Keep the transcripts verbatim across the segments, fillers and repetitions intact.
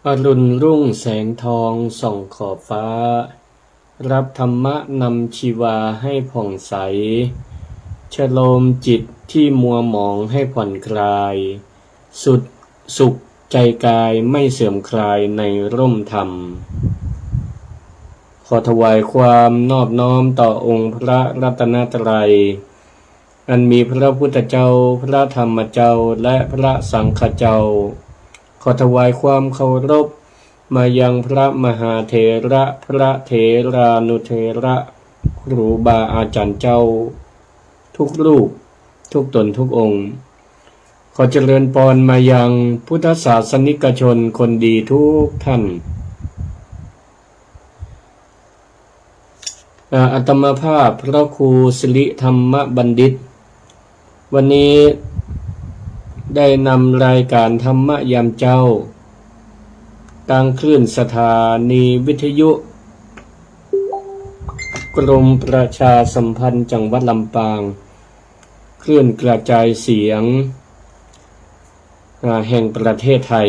อรุณรุ่งแสงทองส่องขอบฟ้า รับธรรมะนำชีวาให้ผ่องใส ชโลมจิตที่มัวหมองให้ผ่อนคลาย สุด สุขใจกายไม่เสื่อมคลายในร่มธรรม ขอถวายความนอบน้อมต่อองค์พระรัตนตรัย อันมีพระพุทธเจ้า พระธรรมเจ้า และพระสังฆเจ้า ขอถวายความเคารพมายังพระมหาเถระ พระเถรานุเถระ ครูบาอาจารย์เจ้า ทุกรูป ทุกตน ทุกองค์ ขอเจริญพรมายังพุทธศาสนิกชนคนดีทุกท่าน อ่า อาตมาภาพพระครูสิริธรรมบัณฑิต วันนี้ได้นำรายการธรรมะยามเจ๊า ตางคลื่นสถานีวิทยุ กรมประชาสัมพันธ์จังหวัดลำปาง คลื่นกระจายเสียง อ่า แห่งประเทศไทย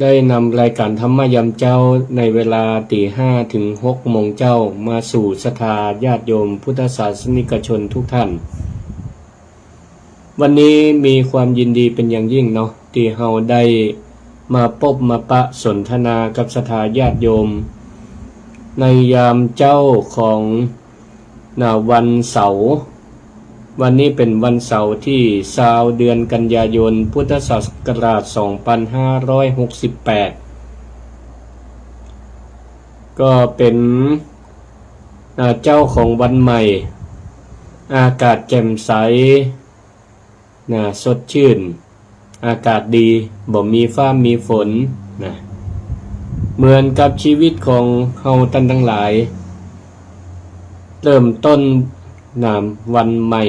ได้นำรายการธรรมะยามเจ๊าในเวลาตีห้าถึงหกโมงเจ๊า มาสู่ศรัทธาญาติโยมพุทธศาสนิกชนทุกท่าน วันนี้มีความยินดีเป็นอย่างยิ่งเนาะ ตี้เฮาได้มาปบมาปะสนทนากับศรัทธาญาติโยม ในยามเจ๊าของ นะ วันเสาร์ วันนี้เป๋นวันเสาร์ตี้ซาว เดือนกันยายน พุทธศักราชสองพันห้าร้อยหกสิบแปด ก็เป๋น อ่า เจ๊าของวันใหม่ อากาศแจ่มใส นะ สดชื่น อากาศดี บ่มีฟ้ามีฝน นะ เหมือนกับชีวิตของเฮาต้านตังหลาย เริ่มต้น นะ วันใหม่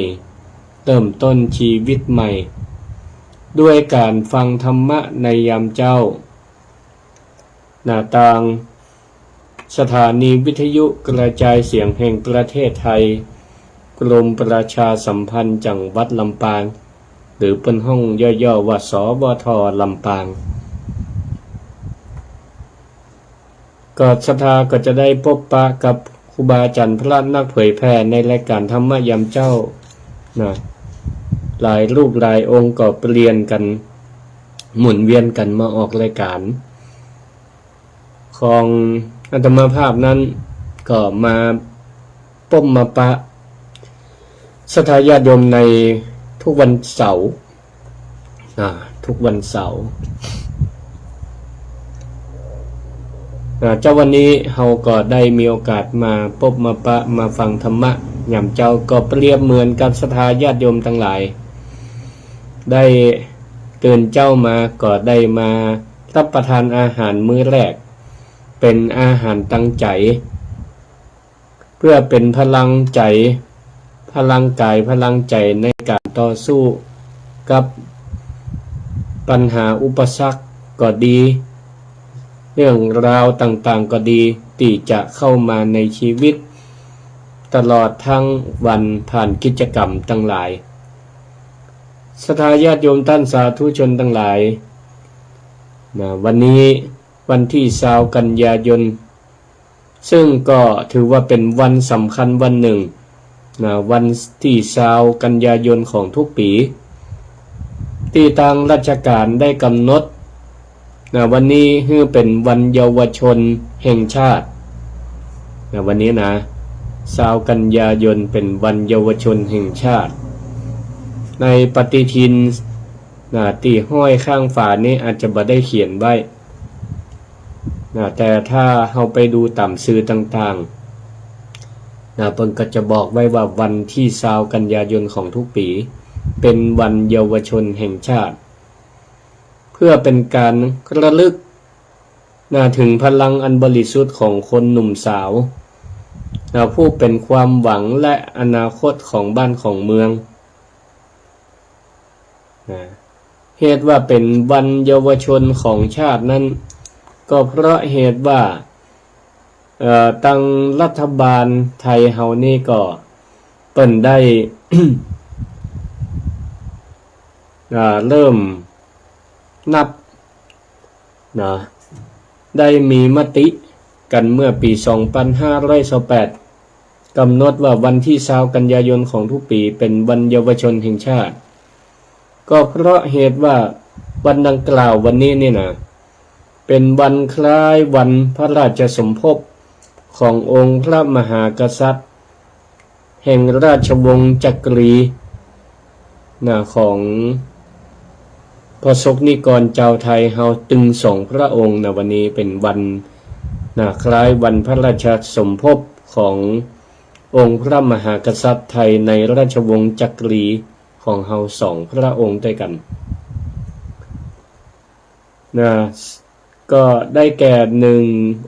เริ่มต้นชีวิตใหม่ ด้วยการฟังธรรมะในยามเจ๊า นะ ตางสถานีวิทยุกระจายเสียงแห่งประเทศไทย กรมประชาสัมพันธ์จังหวัดลำปาง หรือเปิ้นฮ้องย่อๆ ว่า สวท ลำปาง ก็ศรัทธาก็จะได้ปบปะกับครูบาอาจารย์พระนักเผยแผ่ในรายการธรรมะยามเจ๊า นะ หลายรูปหลายองค์ก็เปลี่ยนกั๋น หมุนเวียนกั๋นมาออกรายการ ของอาตมาภาพนั้นก็มาปบมาปะศรัทธาญาติโยมในทุกวันเสาร์ อ่า ทุกวันเสาร์ อ่า เจ๊าวันนี้เฮาก็ได้มีโอกาสมาปบมาปะมาฟังธรรมะยามเจ๊า ก็เปรียบเหมือนกับศรัทธาญาติโยมตังหลาย ได้ตื่นเจ๊ามาก็ได้มารับประทานอาหารมื้อแรก เป๋นอาหารตังใจ๋ เปื้อเป๋นพลังใจ๋ พลังกาย พลังใจ๋ในการต่อสู้กับปัญหาอุปสรรคก็ดี เรื่องราวต่างๆ ก็ดี ตี้จะเข้ามาในชีวิต ตลอดตึงวันผ่านกิจกรรมตังหลาย ศรัทธาญาติโยมต้านสาธุชนตังหลาย นะ วันนี้วันตี้ซาวกันยายน ซึ่งก็ถือว่าเป๋นวันสำคัญวันนึ่ง นะ วันตี้ซาวกันยายนของทุกปี๋ ตี้ตางราชก๋านได้ก๋ำหนด นะ วันนี้หื้อเป๋นวันเยาวชนแห่งชาติ นะ วันนี้นะ ซาวกันยายนเป๋นวันเยาวชนแห่งชาติ ในปฏิทิน นะ ตี้ห้อยข้างฝานี้อาจจะบ่ได้เขียนไว้ นะ แต่ถ้าเฮาไปดูต๋ามสื่อต่างๆ นะ เปิ้นก็จะบอกไว้ว่าวันตี้ซาวกันยายนของทุกปี๋ เป๋นวันเยาวชนแห่งชาติ เพื่อเป๋นการระลึก นะ เถิงพลังอันบริสุทธิ์ของคนหนุ่มสาว นะ ผู้เป๋นความหวังและอนาคตของบ้านของเมือง นะ เหตุว่าเป๋นวันเยาวชนของชาตินั้น ก็เพราะเหตุว่า เอ่อ ตางรัฐบาลไทยเฮานี่ก็เปิ้นได้ อ่า เริ่มนับ นะ ได้มีมติกั๋นเมื่อปี๋สองปันห้าร้อยซาวแปด ก๋ำหนดว่าวันตี้ซาวกันยายนของทุกปี๋เป๋นวันเยาวชนแห่งชาติ ก็เพราะเหตุว่าวันดังกล่าววันนี้นี่นะ เป๋นวันคล้ายวันพระราชสมภพขององค์พระมหากษัตริย์ แห่งราชวงศ์จักรี นะ ของประสบนิกรจาวไทยเฮาตึงสองพระองค์นะ วันนี้เป๋นวัน นะ คล้ายวันพระราชสมภพขององค์พระมหากษัตริย์ไทยในราชวงศ์จักรีของเฮาสองพระองค์ตวยกั๋น นะ ก็ได้แก่ หนึ่ง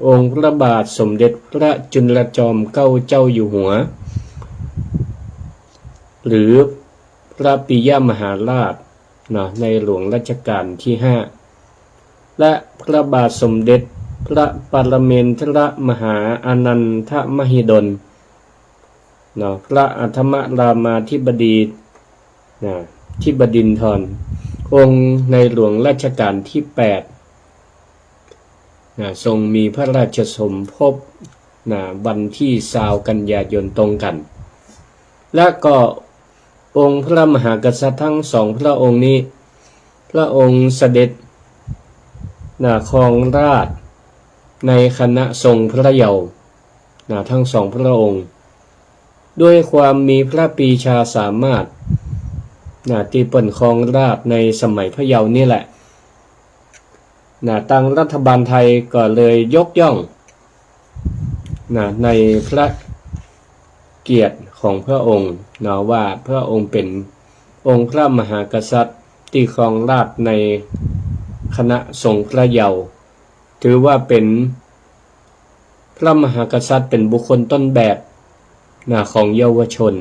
องค์พระบาทสมเด็จพระจุลจอมเกล้าเจ้าอยู่หัว หรือพระปิยมหาราช นะ ในหลวงรัชกาลตี้ห้า และพระบาทสมเด็จพระปรเมนทรมหาอานันทมหิดล นะ พระอัธมรามาธิบดี นะ ธิบดินทร องค์ในหลวงรัชกาลตี้แปด นะ ทรงมีพระราชสมภพ นะ วันตี้ซาวกันยายนตรงกั๋น และก็องค์พระมหากษัตริย์ทั้งสองพระองค์นี้ พระองค์เสด็จ นะ ครองราชย์ในคณะทรงพระเยาว์ นะ ทั้งสองพระองค์ ด้วยความมีพระปรีชาสามารถ นะ ตี้เปิ้นครองราชย์ในสมัยพระเยาว์นี่แหละ นะ ตางรัฐบาลไทยก็เลยยกย่อง นะ ในพระเกียรติของพระองค์ นะ ว่าพระองค์เป๋นองค์พระมหากษัตริย์ตี้ครองราชย์ในคณะทรงพระเยาว์ ถือว่าเป๋น พระมหากษัตริย์เป๋นบุคคลต้นแบบ นะ ของเยาวชน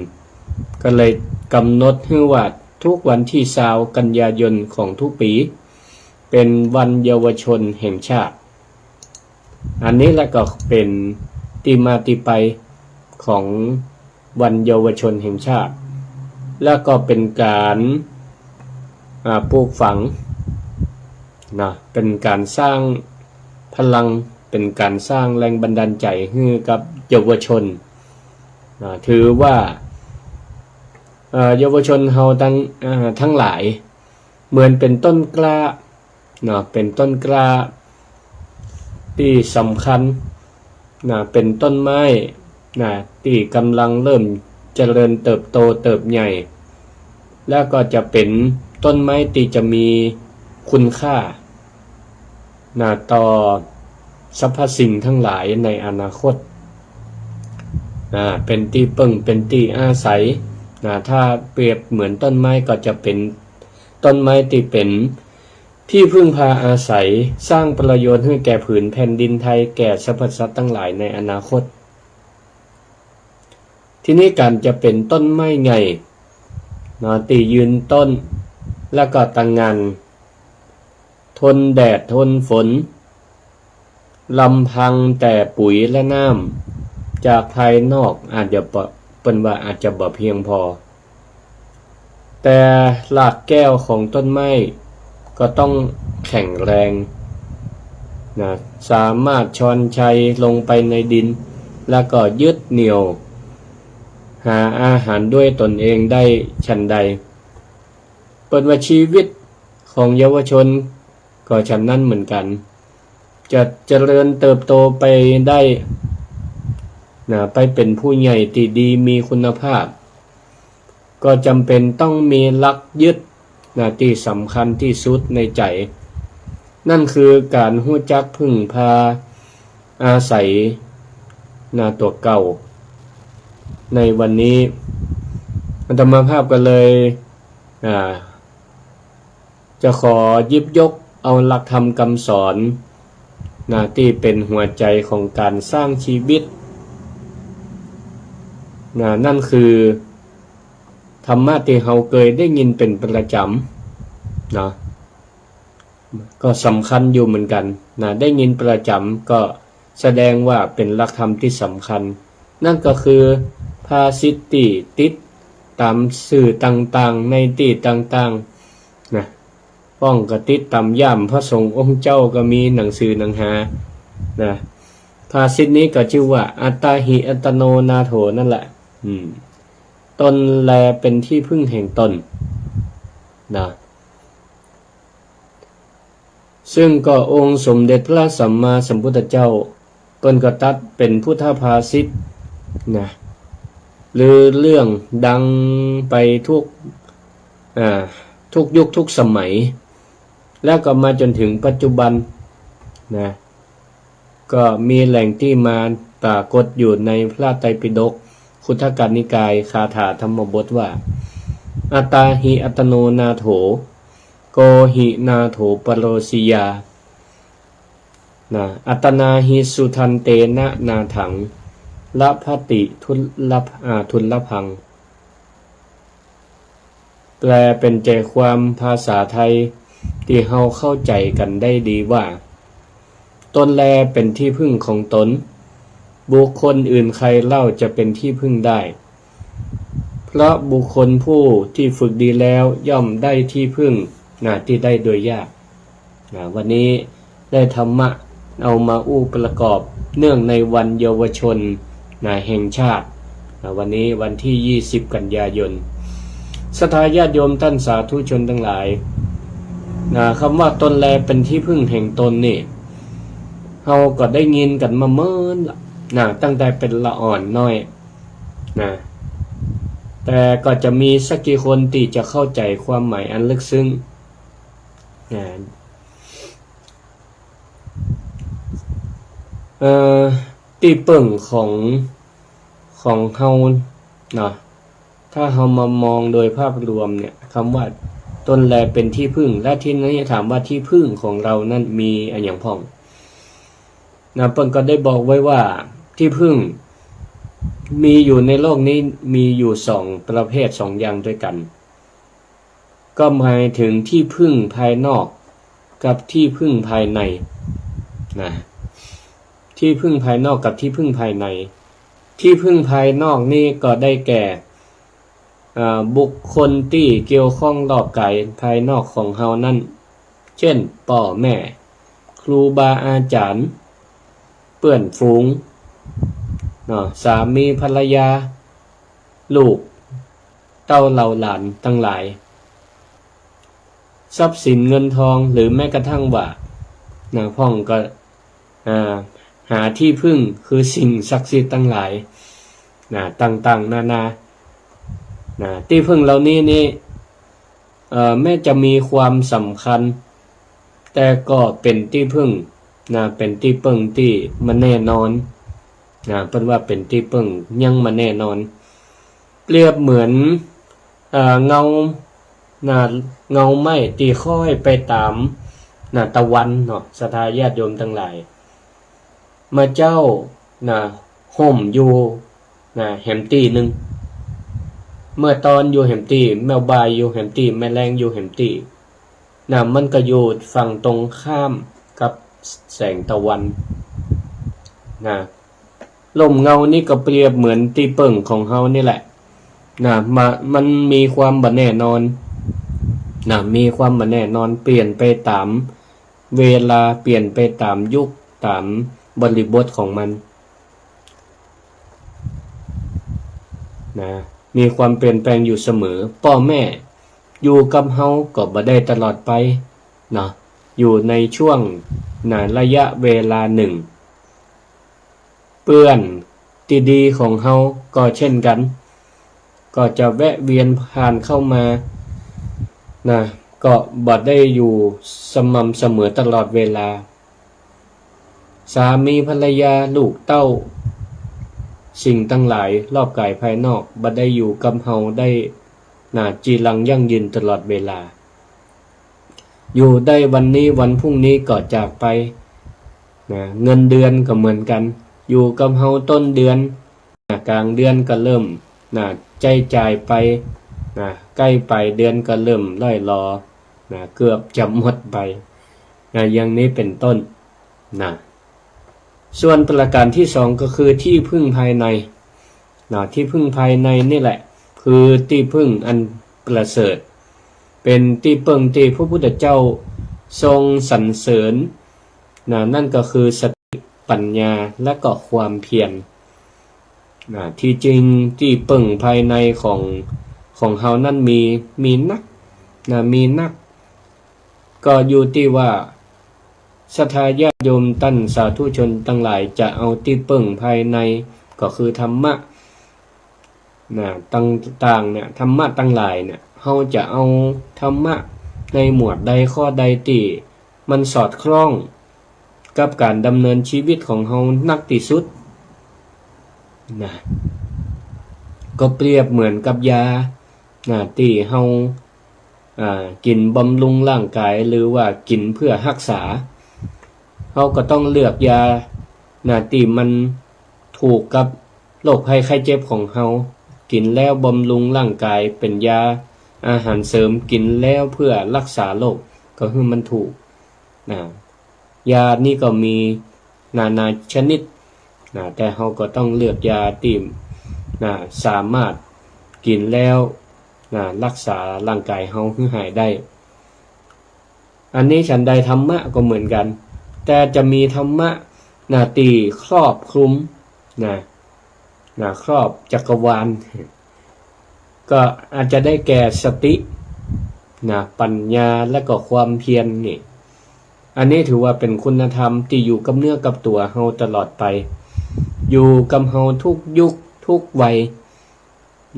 ก็เลยกำหนดหื้อว่าทุกวันตี้ซาวกันยายนของทุกปี๋เป๋นวันเยาวชนแห่งชาติ อันนี้แหละก็เป๋นตี้มาตี้ไปของ วันเยาวชนแห่งชาติ และก็เป๋นก๋าน อ่า ปลูกฝัง นะ เป๋นก๋านสร้างพลัง เป๋นก๋านสร้างแรงบันดาลใจ๋หื้อกับเยาวชน นะ ถือว่า เอ่อ เยาวชนเฮาตัง เอ่อ ตังหลาย เหมือนเป๋นต้นกล้า นะ เป๋นต้นกล้าตี้สำคัญ นะ เป๋นต้นไม้ นะ ตี้ก่ำลังเริ่มเจริญเติบโตเติบใหญ่ แล้วก็จะเป๋นต้นไม้ตี้จะมีคุณค่า นะ ต่อสรรพสิ่งตังหลายในอนาคต นะ เป๋นตี้เปิ้ง เป๋นตี้อาศัย นะ ถ้าเปรียบเหมือนต้นไม้ก็จะเป๋น ต้นไม้ตี้เป๋นที่พึ่งพาอาศัย สร้างประโยชน์หื้อแก่ผืนแผ่นดินไทย แก่สรรพสัตว์ตังหลายในอนาคต ทีนี้ก๋านจะเป๋นต้นไม้ใหญ่ นะ ตี้ยืนต้น แล้วก็ตะงัน ทนแดดทนฝน ลำพังแต่ปุ๋ยและน้ำจากภายนอกอาจจะบ่ เปิ้นว่าอาจจะบ่เพียงพอ แต่รากแก้วของต้นไม้ก็ต้องแข็งแรง นะ สามารถชอนชัยลงไปในดิน แล้วก็ยึดเหนี่ยวหาอาหารด้วยตนเองได้ฉันใด เปิ้นว่าชีวิตของเยาวชน ก็ฉันนั้นเหมือนกั๋น จะเจริญเติบโตไปได้ นะ ไปเป๋นผู้ใหญ่ตี้ดีมีคุณภาพ ก็จ๋ำเป๋นต้องมีหลักยึด นะ ตี้สำคัญตี้สุดในใจ๋ นั่นคือก๋านฮู้จักพึ่งพาอาศัย นะ ตั๋วเก่า ในวันนี้อาตมาภาพก็เลย อ่า จะขอหยิบยกเอาหลักธรรมกำสอน นะ ตี้เป๋นหัวใจ๋ของก๋านสร้างชีวิต นะ นั่นคือธรรมะตี้เฮาเกยได้ยินเป๋นประจ๋ำ นะ ก็สำคัญอยู่เหมือนกั๋น นะ ได้ยินประจ๋ำก็แสดงว่าเป๋นหลักธรรมตี้สำคัญ นั่นก็คือภาษิตตี้ติดต๋ามสื่อต่างๆ ในตี้ต่างๆ นะ ป้องกะติดต๋ามย่ามพระสงฆ์องค์เจ้าก็มีหนังสือหนังหา นะ ภาษิตนี้ก็จื้อว่า อัตตาหิอัตตโนนาโถ นั่นแหละ อืม ตนแลเป็นที่พึ่งแห่งตน นะ ซึ่งก็องค์สมเด็จพระสัมมาสัมพุทธเจ้า เปิ้นก็ตรัสเป๋นพุทธภาษิตนะ ลือเลื่องดังไปทุก อ่า ทุกยุคทุกสมัย แล้วก็มาจ๋นเถิงปัจจุบันนะ ก็มีแหล่งตี้มาปรากฏอยู่ในพระไตรปิฎกคุตทกนิกายคาถาธรรมบทว่า อัตตาหิอัตตโนนาโถ โกหินาโถปโรสิยา นะ อัตตนาหิสุทันเตนะนาถัง ละภัตติทุลลภ อ่า ทุลลภัง แปลเป๋นใจความภาษาไทยตี้เฮาเข้าใจ๋กั๋นได้ดีว่า ตนแลเป๋นที่พึ่งของตน บุคคลอื่นใครเล่าจะเป็นที่พึ่งได้ เพราะบุคคลผู้ที่ฝึกดีแล้วย่อมได้ที่พึ่ง นะ ตี้ได้โดยยาก นะ วันนี้ได้ธรรมะเอามาอู้ประกอบเนื่องในวันเยาวชน นะ แห่งชาติ นะ วันนี้วันตี้ยี่สิบกันยายน ศรัทธาญาติโยมต้านสาธุชนตังหลาย นะ กำว่าตนแลเป๋นที่พึ่งแห่งตนนี่ เฮาก็ได้ยินกั๋นมาเมินละ นะ ตั้งแต่เป๋นละอ่อนน้อย นะ แต่ก็จะมีสักกี่คนตี้จะเข้าใจ๋ความหมายอันลึกซึ้ง นะ เอ่อ ตี้เปิ้งของ ของเฮาเนาะ ถ้าเฮามามองโดยภาพรวมเนี่ย กำว่าตนแลเป๋นที่พึ่ง และทีนี้ถามว่าตี้พึ่งของเฮานั้นมีอะหยังพ่อง นะ เปิ้นก็ได้บอกไว้ว่าตี้พึ่งมีอยู่ในโลกนี้มีอยู่สองประเภท สองอย่างด้วยกั๋น ก็หมายเถิงตี้พึ่งภายนอกกับตี้พึ่งภายใน นะ ตี้พึ่งภายนอกกับตี้พึ่งภายใน ตี้พึ่งภายนอกนี้ก็ได้แก่ อ่า บุคคลตี้เกี่ยวข้องรอบก๋ายภายนอกของเฮานั้น เจ้น ป้อแม่ ครูบาอาจ๋ารย์ เปื้อนฝูง เนาะ สามีภรรยา ลูกเต้าเหล่าหลานตังหลาย ทรัพย์สินเงินทอง หรือแม้กระทั่งว่า นะ พ่องก็ อ่า หาตี้พึ่งคือสิ่งศักดิ์สิทธิ์ตังหลาย นะ ต่างๆ นานา นะ ตี้พึ่งเหล่านี้นี่ เอ่อ แม้จะมีความสำคัญ แต่ก็เป๋นตี้พึ่ง นะ เป๋นตี้เปิ้งตี้บ่แน่นอน นะ เปิ้นว่าเป๋นตี้เปิ้งยังบ่แน่นอน เปรียบเหมือน เอ่อ เงา นะ เงาไม้ตี้ค่อยไปต๋าม นะ ตะวันเนาะ ศรัทธาญาติโยมตังหลาย เมื่อเจ๊า นะ ห่มอยู่ นะ แหมตี้นึ่ง เมื่อตอนอยู่แหมตี้ เมื่อบ่ายอยู่แหมตี้ เมื่อแลงอยู่แหมตี้ นะ มันก็อยู่ฝั่งตรงข้ามกับแสงตะวัน นะ ร่มเงานี้ก็เปรียบเหมือนตี้เปิ้งของเฮานี่แหละ นะ มา มันมีความบ่แน่นอน นะ มีความบ่แน่นอน เปลี่ยนไปต๋ามเวลา เปลี่ยนไปต๋ามยุค ต๋ามบริบทของมัน นะ มีความเปลี่ยนแปลงอยู่เสมอ ป้อแม่อยู่กับเฮาก็บ่ได้ตลอดไป นะ อยู่ในช่วง นะ ระยะเวลานึ่ง เปื้อนตี้ดีของเฮาก็เช่นกั๋น ก็จะแวะเวียนผ่านเข้ามา นะ ก็บ่ได้อยู่สม่ำเสมอตลอดเวลา สามีภรรยา ลูกเต้า สิ่งตังหลายรอบก๋ายภายนอก บ่ได้อยู่กับเฮาได้ นะ จีรังยั่งยืนตลอดเวลา อยู่ได้วันนี้ วันพรุ่งนี้ก็จากไป นะ เงินเดือนก็เหมือนกั๋น อยู่กับเฮาต้นเดือน นะ ก๋างเดือนก็เริ่ม นะ ใจ๊จ่ายไป นะ ใก้ป๋ายเดือนก็เริ่มร่อยหรอ นะ เกือบจะหมดไป นะ อย่างนี้เป๋นต้น นะ ส่วนประก๋านตี้สองก็คือตี้พึ่งภายใน นะ ตี้พึ่งภายในนี่แหละ คือตี้พึ่งอันประเสริฐ เป๋นตี้เปิ้งตี้พระพุทธเจ้าทรงสรรเสริญนะ นั่นก็คือสติ ปัญญา และก็ความเพียรนะ ตี้จริงตี้เปิ้งภายในของ ของเฮานั้นมี มีนักนะ มีนัก ก็อยู่ตี้ว่าศรัทธาญาติโยมต้านสาธุชนตังหลายจะเอาตี้เปิ้งภายใน ก็คือธรรมะนะ ต่างๆ เนี่ย ธรรมะตังหลายเนี่ย เฮาจะเอาธรรมะในหมวดใดข้อใดตี้ มันสอดคล้องกับก๋านดำเนินชีวิตของเฮานักตี้สุดนะ ก็เปรียบเหมือนกับยานะ ตี้เฮา อ่า กิ๋นบำรุงร่างกาย หรือว่ากิ๋นเพื่อฮักษา เฮาก็ต้องเลือกยานะ ตี้มันถูกกับโรคภัยไข้เจ็บของเฮา กิ๋นแล้วบำรุงร่างกาย เป๋นยาอาหารเสริม กิ๋นแล้วเพื่อฮักษาโรค ก็หื้อมันถูกนะ ยานี้ก็มีนานาชนิดนะ แต่เฮาก็ต้องเลือกยาตี้นะ สามารถกิ๋นแล้วนะ ฮักษาร่างกายเฮาหื้อหายได้ อันนี้ฉันใดธรรมะก็เหมือนกั๋น แต่จะมีธรรมะนะ ตี้ครอบคลุมนะ นะ ครอบจักรวาล ก็อาจจะได้แก่สตินะ ปัญญา และก็ความเพียรนี่ อันนี้ถือว่าเป๋นคุณธรรมตี้อยู่กับเนื้อกับตั๋วเฮาตลอดไป อยู่กับเฮาทุกยุคทุกวัย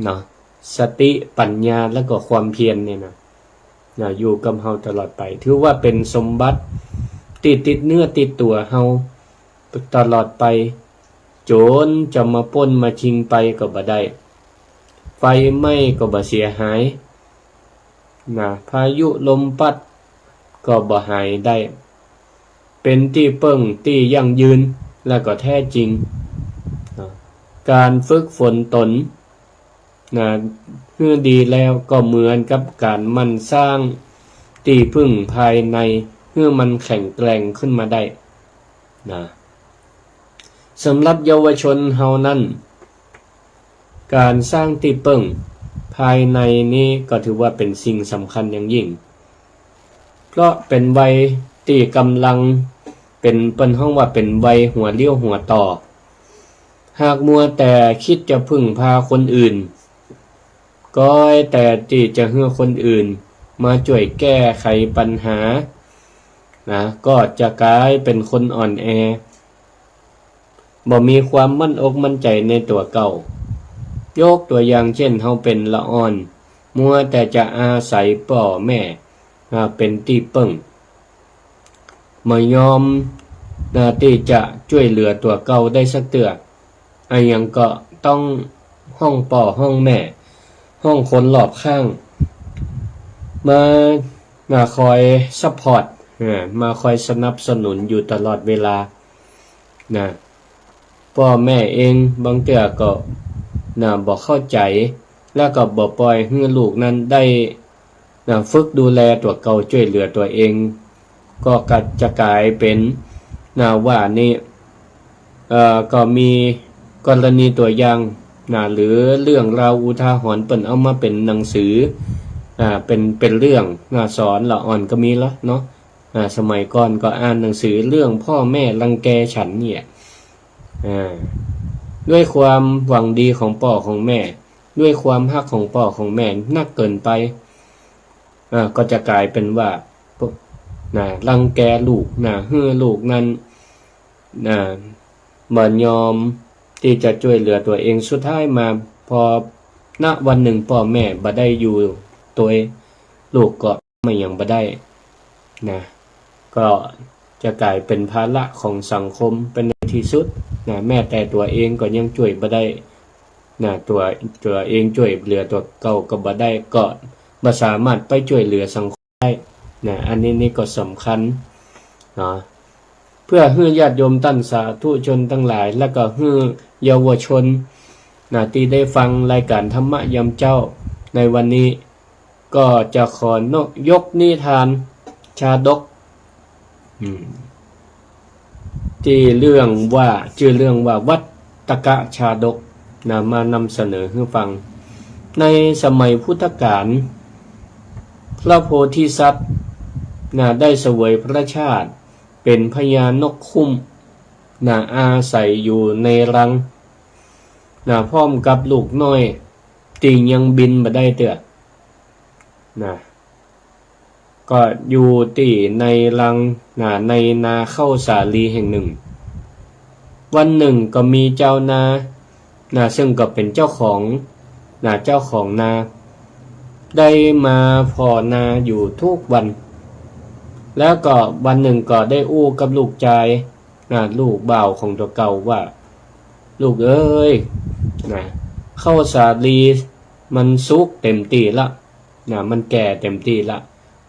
เนาะ สติ ปัญญา และก็ความเพียรเนี่ยนะ นะ อยู่กับเฮาตลอดไป ถือว่าเป๋นสมบัติตี้ติดเนื้อติดตั๋วเฮาตลอดไป โจรจะมาปล้นมาชิงไปก็บ่ได้ ไฟไหม้ก็บ่เสียหายนะ พายุลมปั๊ดก็บ่หายได้ เป๋นตี้เปิ้งตี้ยั่งยืน และก็แท้จริงนะ ก๋านฝึกฝนต๋น นะ หื้อดีแล้วก็เหมือนกับก๋านหมั่นสร้างตี้เปิ้งภายในหื้อมันแข็งแกร่งขึ้นมาได้นะ สำหรับเยาวชนเฮานั้น ก๋านสร้างตี้เปิ้งภายในนี้ก็ถือว่าเป๋นสิ่งสำคัญอย่างยิ่ง เพราะเป๋นวัยตี้ก่ำลังเป๋น เปิ้นฮ้องว่าเป๋นวัยหัวเลี้ยวหัวต่อ หากมัวแต่กึ๊ดจะเปิ้งพาคนอื่น ก้อยแต่ตี้จะหื้อคนอื่นมาจ้วยแก้ไขปัญหานะ ก็จะก๋ายเป๋นคนอ่อนแอ บ่มีความมั่นอกมั่นใจ๋ในตั๋วเก่า ยกตั๋วอย่างเจ้นเฮาเป๋นละอ่อน มัวแต่จะอาศัยป้อแม่ อ่า เป๋นตี้เปิ้ง บ่ยอม นะ ตี้จะจ้วยเหลือตั๋วเก่าได้สักเตื้อ อะหยังก็ต้องฮ้องป้อฮ้องแม่ ฮ้องคนรอบข้าง มา มาคอยซัปพอร์ต อ่า มาคอยสนับสนุนอยู่ตลอดเวลา นะ ป้อแม่เองบางเตื้อก็ นะ บ่เข้าใจ๋ แล้วก็บ่ปล่อยหื้อลูกนั้นได้ นะ ฝึกดูแลตั๋วเก่า จ้วยเหลือตั๋วเอง ก็จะก๋ายเป๋น นะ ว่านี่ เอ่อ ก็มีกรณีตั๋วอย่าง นะ หรือเรื่องราวอุทาหรณ์เปิ้นเอามาเป๋นหนังสือ อ่า เป๋น เป๋นเรื่อง นะ สอนละอ่อนก็มีละเนาะ อ่า สมัยก่อนก็อ่านหนังสือเรื่องพ่อแม่รังแกฉันเนี่ย อ่า ด้วยความหวังดีของป้อของแม่ ด้วยความฮักของป้อของแม่นักเกินไป อ่า ก็จะก๋ายเป๋นว่า นะ รังแกลูก นะ หื้อลูกนั้น นะ บ่ยอมตี้จะจ้วยเหลือตั๋วเอง สุดท้ายมา พอ ณ วันนึ่งป้อแม่บ่ได้อยู่ตวย ลูกก็ มาหยังบ่ได้นะ ก็จะก๋ายเป๋นภาระของสังคมเป๋นในตี้สุดนะ แม้แต่ตั๋วเองก็ยังจ้วยบ่ได้นะ ตั๋ว ตั๋วเองจ้วยเหลือตั๋วเก่าก็บ่ได้ ก็บ่สามารถไปจ้วยเหลือสังคมได้นะ อันนี้นี่ก็สำคัญเนาะ เพื่อหื้อญาติโยมต้านสาธุชนตังหลาย และก็หื้อเยาวชนนะ ตี้ได้ฟังรายก๋านธรรมะยามเจ๊าในวันนี้ ก็จะขอนก ยกนิทานชาดก อืม ตี้เรื่องว่า จื้อเรื่องว่าวัตตกชาดกนะ มานำเสนอหื้อฟัง ในสมัยพุทธกาล พระโพธิสัตว์ นะ ได้เสวยพระชาติเป๋นพญานกคุ้ม นะ อาศัยอยู่ในรัง นะ พร้อมกับลูกน้อย ตี้ยังบินบ่ได้เตื้อ นะ ก็อยู่ตี้ในรัง นะ ในนาข้าวสาลีแห่งหนึ่ง วันหนึ่งก็มีจาวนา นะ ซึ่งก็เป๋นเจ้าของ นะ เจ้าของนา ได้มาผ่อนาอยู่ทุกวัน แล้วก็วันหนึ่งก็ได้อู้กับลูกจาย นะ ลูกบ่าวของตั๋วเก่าว่า ลูกเอ๋ย นะ ข้าวสาลีมันสุกเต๋มตี้ละ นะ มันแก่เต๋มตี้ละ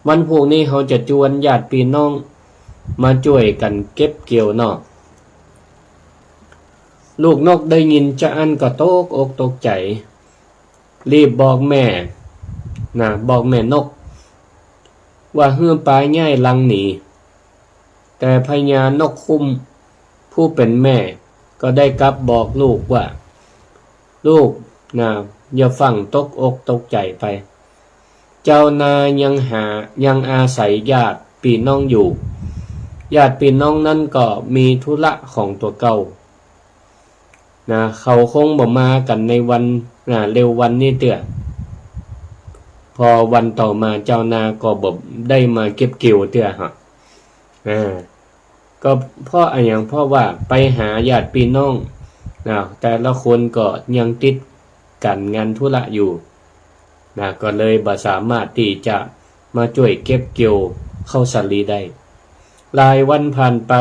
วันพูกนี้เฮาจะจวนญาติปี้น้องมาจ้วยกั๋นเก็บเกี่ยวเนาะ ลูกนกได้ยินจาอั้นก็ตกอกตกใจ๋ รีบบอกแม่ นะ บอกแม่นก ว่าหื้อปาย้ายรังหนี แต่พญานกคุ้มผู้เป๋นแม่ก็ได้กลับบอกลูกว่า ลูกนะ อย่าฟั่งตกอกตกใจ๋ไป จาวนายังหา ยังอาศัยญาติปี้น้องอยู่ ญาติปี้น้องนั้นก็มีธุระของตั๋วเก่า นะ เขาคงบ่มากั๋นในวัน นะ เร็ววันนี้เตื้อ พอวันต่อมาจาวนาก็บ่ได้มาเก็บเกี่ยวเตื้อฮะ อ่า ก็เพราะอะหยัง เพราะว่าไปหาญาติปี้น้อง นะ แต่ละคนก็ยังติดก๋านงานธุระอยู่ นะ ก็เลยบ่สามารถตี้จะมาจ้วยเก็บเกี่ยวข้าวสาลีได้ หลายวันผ่านไป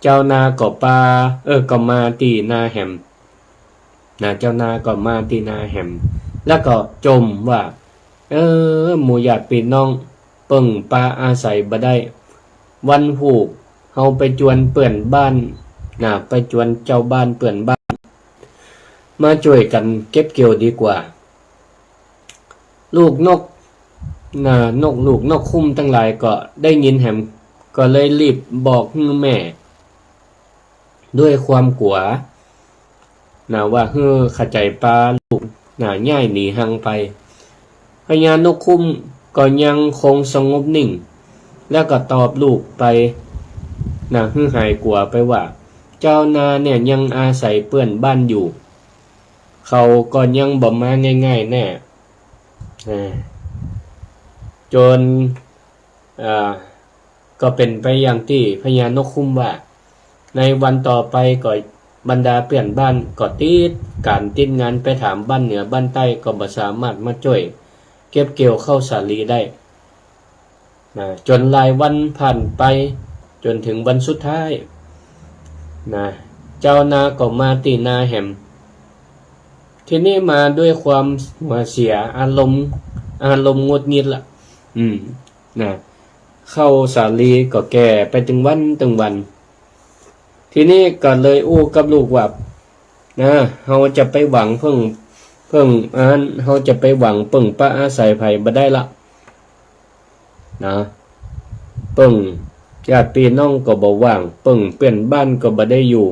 จาวนาก็ปา เออ ก็มาตี้นาแหม นะ จาวนาก็มาตี้นาแหม แล้วก็จ่มว่า เออ หมู่ญาติปี้น้องเปิ้งปาอาศัยบ่ได้ วันพูกเฮาไปจวนเปื้อนบ้าน นะ ไปจวนจาวบ้านเปื้อนบ้าน มาจ้วยกั๋นเก็บเกี่ยวดีกว่า ลูกนก นะ นก ลูกนกคุ้มตังหลายก็ได้ยินแหม ก็เลยรีบบอกหื้อแม่ ด้วยความกั๋ว นะ ว่าหื้อขะใจ๋ปาลูก นะ ย้ายหนีฮังไป พญานกคุ้มก็ยังคงสงบนิ่ง แล้วก็ตอบลูกไป นะ หื้อหายกั๋วไปว่า จาวนาเนี่ยยังอาศัยเปื้อนบ้านอยู่ เขาก็ยังบ่มาง่ายๆ แน่ อ่า จน อ่า ก็เป๋นไปอย่างตี้พญานกคุ้มว่า ในวันต่อไปก็บรรดาเปื้อนบ้านก็ติดก๋านติดงานไปถามบ้านเหนือบ้านใต้ ก็บ่สามารถมาจ้วยเก็บเกี่ยวข้าวสาลีได้ นะ จนหลายวันผ่านไป จ๋นเถิงวันสุดท้าย นะ จาวนาก็มาตี้นาแหม ทีนี้มาด้วยความหัวเสียอารมณ์ อารมณ์หงุดหงิดละ อืม นะ ข้าวสาลีก็แก่ไปตึงวันตึงวัน ทีนี้ก็เลยอู้กับลูกว่า นะ เฮาจะไปหวังเปิ้ง เปิ้ง อัน เฮาจะไปหวังเปิ้งปาอาศัยใผบ่ได้ละ นะ เปิ้งญาติปี้น้องก็บ่ว่าง เปิ้งเปื้อนบ้านก็บ่ได้อยู่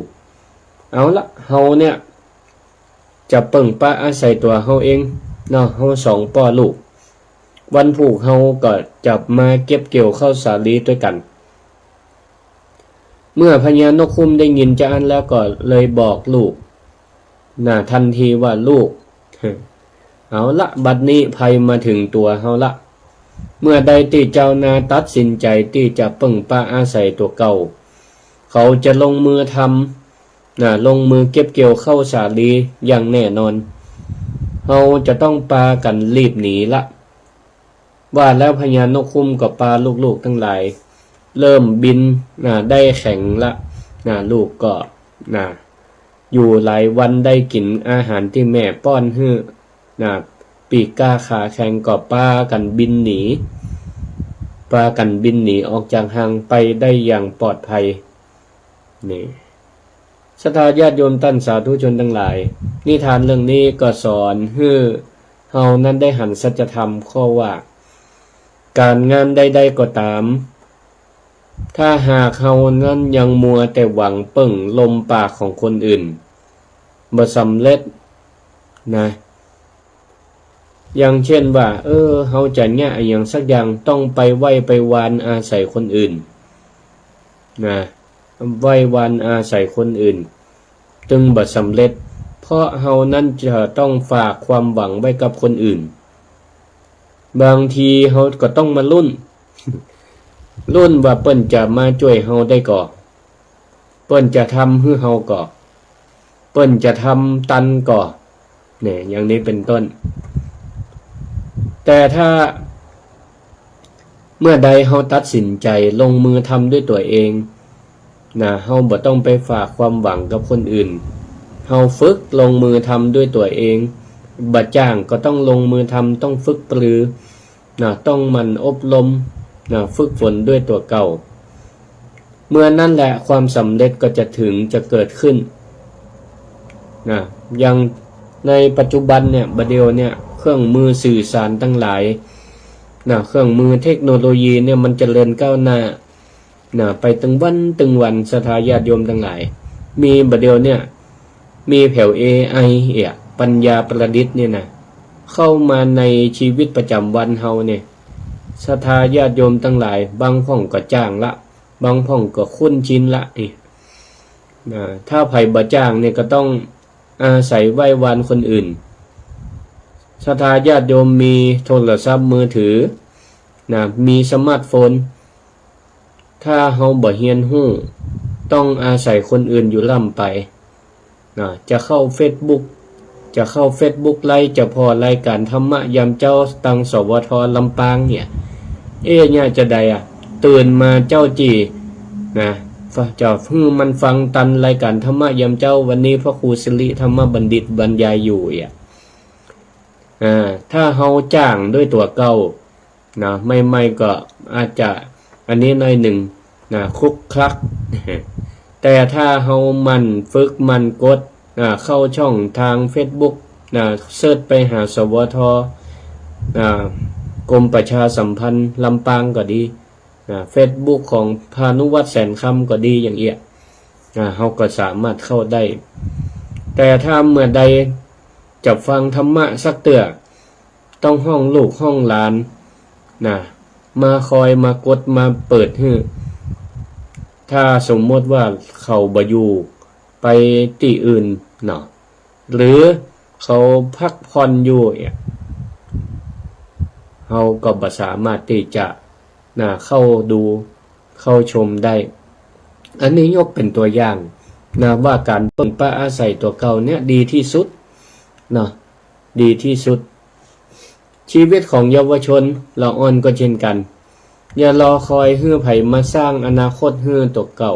เอาละ เฮาเนี่ย จะเปิ้งปาอาศัยตั๋วเฮาเองเนาะ เฮาสองป้อลูก วันพูกเฮาก็จะมาเก็บเกี่ยวข้าวสาลีตวยกั๋น เมื่อพญานกคุ้มได้ยินจาอั้นแล้วก็เลยบอกลูก นะ ทันทีว่า ลูก เอาละ บัดนี้ภัยมาเถิงตั๋วเฮาละ เมื่อใดตี้จาวนาตัดสินใจ๋ตี้จะเปิ้งปาอาศัยตั๋วเก่า เขาจะลงมือทำ นะ ลงมือเก็บเกี่ยวข้าวสาลีอย่างแน่นอน เฮาจะต้องปากั๋นรีบหนีละ ว่าแล้วพญานกคุ้มก็ปาลูกๆ ตังหลาย เริ่มบิน นะ ได้แข็งละ นะ ลูกก็ นะ อยู่หลายวันได้กิ๋นอาหารตี้แม่ป้อนหื้อ นะ ปีกกล้าขาแข็งก็ปากั๋นบินหนี ปากั๋นบินหนีออกจากฮังไปได้อย่างปลอดภัย นี่ ศรัทธาญาติโยมต้านสาธุชนตังหลาย นิทานเรื่องนี้ก็สอนหื้อเฮานั้นได้หันสัจธรรมข้อว่า ก๋านงานใดๆ ก็ต๋าม ถ้าหากเฮานั้นยังมัวแต่หวังเปิ้งลมปากของคนอื่น บ่สำเร็จ นะ อย่างเจ้นว่า เออ เฮาจะเยียะอะหยังสักอย่าง ต้องไปไหว้ไปวานอาศัยคนอื่น นะ ไหว้วานอาศัยคนอื่น ตึงบ่สำเร็จ เพราะเฮานั้นจะต้องฝากความหวังไว้กับคนอื่น บางทีเฮาก็ต้องมาลุ้น ลุ้นว่าเปิ้นจะมาจ้วยเฮาได้ก่อ เปิ้นจะทำหื้อเฮาก่อ เปิ้นจะทำตันก่อ เนี่ย อย่างนี้เป็นต้น แต่ถ้าเมื่อใดเฮาตัดสินใจ๋ลงมือทำด้วยตั๋วเอง นะ เฮาบ่ต้องไปฝากความหวังกับคนอื่น เฮาฝึกลงมือทำด้วยตั๋วเอง บ่จ้างก็ต้องลงมือทำ ต้องฝึกปรือ นะ ต้องหมั่นอบรม นะ ฝึกฝนด้วยตั๋วเก่า เมื่อนั้นแหละความสำเร็จก็จะถึง จะเกิดขึ้น นะ อย่างในปัจจุบันเนี่ย บ่าเดี่ยวเนี่ย เครื่องมือสื่อสารตังหลาย นะ เครื่องมือเทคโนโลยีเนี่ยมันเจริญก้าวหน้า นะ ไปตึงวันตึงวัน ศรัทธาญาติโยมตังหลาย มีบ่าเดี่ยวเนี่ย มีแผว เอไอ เอี่ย ปัญญาประดิษฐ์เนี่ยนะ เข้ามาในชีวิตประจำวันเฮาเนี่ย ศรัทธาญาติโยมตังหลาย บางพ่องก็จ้างละ บางพ่องก็คุ้นชินละ เอี่ย นะ ถ้าใผบ่จ้างเนี่ยก็ต้องอาศัยไหว้วานคนอื่น ศรัทธาญาติโยมมีโทรศัพท์มือถือ นะ มีสมาร์ทโฟน ถ้าเฮาบ่เฮียนฮู้ ต้องอาศัยคนอื่นอยู่ล่ำไป นะ จะเข้าเฟซบุ๊ก จะเข้าเฟซบุ๊กไลฟ์ จะผ่อรายการธรรมะยามเจ๊าตัง สวท ลำปางเนี่ย เอ๊ะ เนี่ยจะใดอะ ตื่นมาเจ๊าจี้ นะ ฟ- จะหื้อมันฟังตันรายการธรรมะยามเจ๊า วันนี้พระครูสิริธรรมบัณฑิตบรรยายอยู่เอี่ย อ่า ถ้าเฮาจ้างด้วยตั๋วเก่า นะ ใหม่ๆ ก็อาจจะอันนี้หน่อยนึ่ง นะ คลุกคลัก แต่ถ้าเฮาหมั่นฝึกหมั่นกด นะ เข้าช่องทางเฟซบุ๊ก นะ เซิร์ชไปหา สวท นะ กรมประชาสัมพันธ์ลำปางก็ดี นะ เฟซบุ๊กของพานุวัฒน์แสนคำก็ดีอย่างเอี้ย นะ เฮาก็สามารถเข้าได้ แต่ถ้าเมื่อใดจะฟังธรรมะสักเตื้อ ต้องฮ้องลูกฮ้องหลาน นะ มาคอยมากดมาเปิดหื้อ ถ้าสมมติว่าเขาบ่อยู่ ไปตี้อื่นเนาะ หรือเขาพักผ่อนอยู่เนี่ย เฮาก็บ่สามารถตี้จะ นะ เข้าดู เข้าชมได้ อันนี้ยกเป๋นตั๋วอย่าง นะ ว่าก๋านเปิ้งป๊าอาศัยตั๋วเก่าเนี่ยดีตี้สุด เนาะ ดีตี้สุด ชีวิตของเยาวชนละอ่อนก็เช่นกั๋น อย่ารอคอยหื้อใผมาสร้างอนาคตหื้อตั๋วเก่า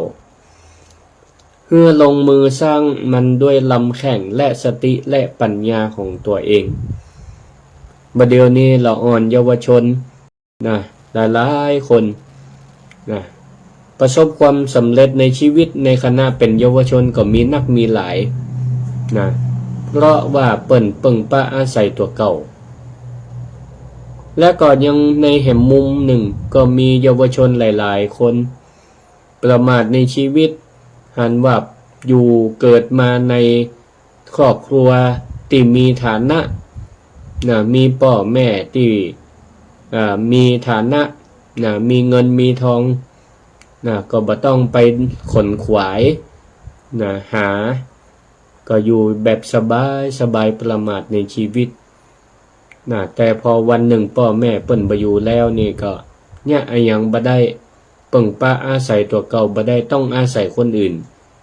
หื้อลงมือสร้างมันด้วยลำแข้งและสติและปัญญาของตั๋วเอง บ่าเดี่ยวนี้ละอ่อนเยาวชน นะ หลายๆ คน นะ ประสบความสำเร็จในชีวิตในขณะเป๋นเยาวชนก็มีนักมีหลาย นะ เพราะว่าเปิ้นเปิ้งป๊าอาศัยตั๋วเก่า และก็ยังในแหมมุมนึ่งก็มีเยาวชนหลายๆ คน ประมาทในชีวิต หันว่าอยู่เกิดมาในครอบครัวตี้มีฐานะ นะ มีป้อแม่ตี้ อ่า มีฐานะ นะ มีเงินมีทอง นะ ก็บ่ต้องไปขนขวาย นะ หา ก็อยู่แบบสบายสบาย ประมาทในชีวิต นะ แต่พอวันนึ่งป้อแม่เปิ้นบ่อยู่แล้วนี่ก็ เยียะอะหยังบ่ได้ เปิ้งป๊าอาศัยตั๋วเก่าบ่ได้ ต้องอาศัยคนอื่น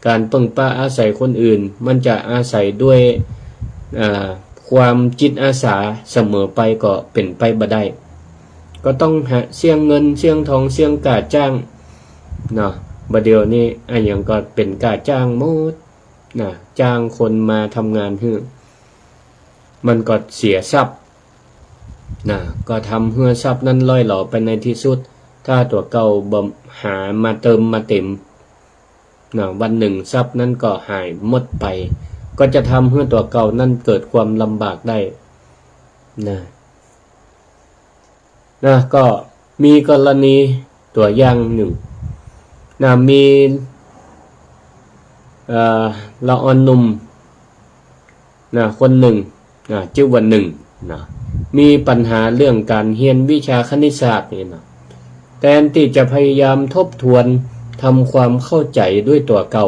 ก๋านเปิ้งป๊าอาศัยคนอื่น มันจะอาศัยด้วย อ่า ความจิตอาสาเสมอไปก็เป๋นไปบ่ได้ ก็ต้องหาเสี้ยงเงินเสี้ยงทองเสี้ยงก้าจ้าง เนาะ บ่าเดี่ยวนี้อะหยังก็เป๋นก้าจ้างหมด นะ จ้างคนมาทำงานหื้อ มันก็เสียทรัพย์ นะ ก็ทำหื้อทรัพย์นั้นล่อยหลอไปในตี้สุด ถ้าตั๋วเก่าบ่หามาเติมมาเต็ม นะ วันนึ่งทรัพย์นั้นก็หายหมดไป ก็จะทำหื้อตั๋วเก่านั้นเกิดความลำบากได้ นะ นะ ก็มีกรณีตั๋วอย่างนึ่ง นะ มี เอ่อ ละอ่อนหนุ่ม นะ คนนึ่ง นะ จื้อว่านึ่ง นะ มีปัญหาเรื่องก๋านเฮียนวิชาคณิตศาสตร์นี่นะ แตนตี้จะพยายามทบทวนทำความเข้าใจ๋ด้วยตั๋วเก่า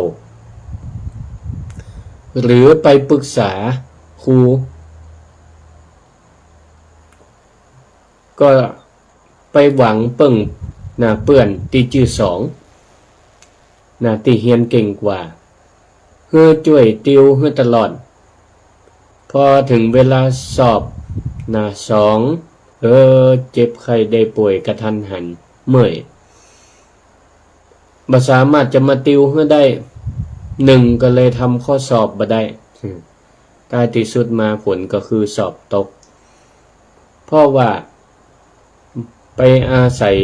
หรือไปปรึกษาครู ก็ไปหวังเปิ้งนะเปื้อนตี้จื้อสองนะตี้เฮียนเก่งกว่า หื้อจ้วยติวหื้อตลอด พอเถิงเวลาสอบนะ สอง เออ เจ็บไข้ได้ป่วยกะทันหัน เมื่อย บ่สามารถจะมาติวหื้อได้ หนึ่ง ก็เลยทำข้อสอบบ่ได้ ท้ายตี้สุดมาผลก็คือสอบตก เพราะว่าไปอาศัย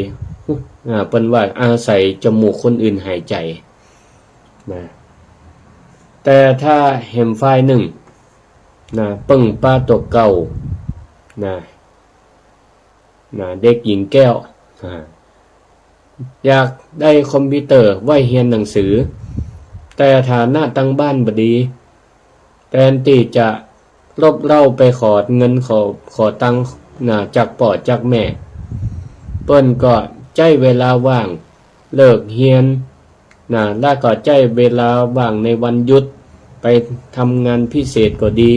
อ่า เปิ้นว่าอาศัยจมูกคนอื่นหายใจ๋นะ แต่ถ้าแหมฝ่ายนึ่งนะ เปิ้งปาตั๋วเก่านะ นะ เด็กหญิงแก้ว อ่า อยากได้คอมพิวเตอร์ไว้เฮียนหนังสือ แต่ฐานะตังบ้านบ่ดี แตนตี้จะรบเร้าไปขอเงินขอ ขอตังค์นะ จากป้อจากแม่ เปิ้นก็ใจ๊เวลาว่างเลิกเฮียนนะ แล้วก็ใจ๊เวลาว่างในวันหยุดไปทำงานพิเศษก็ดี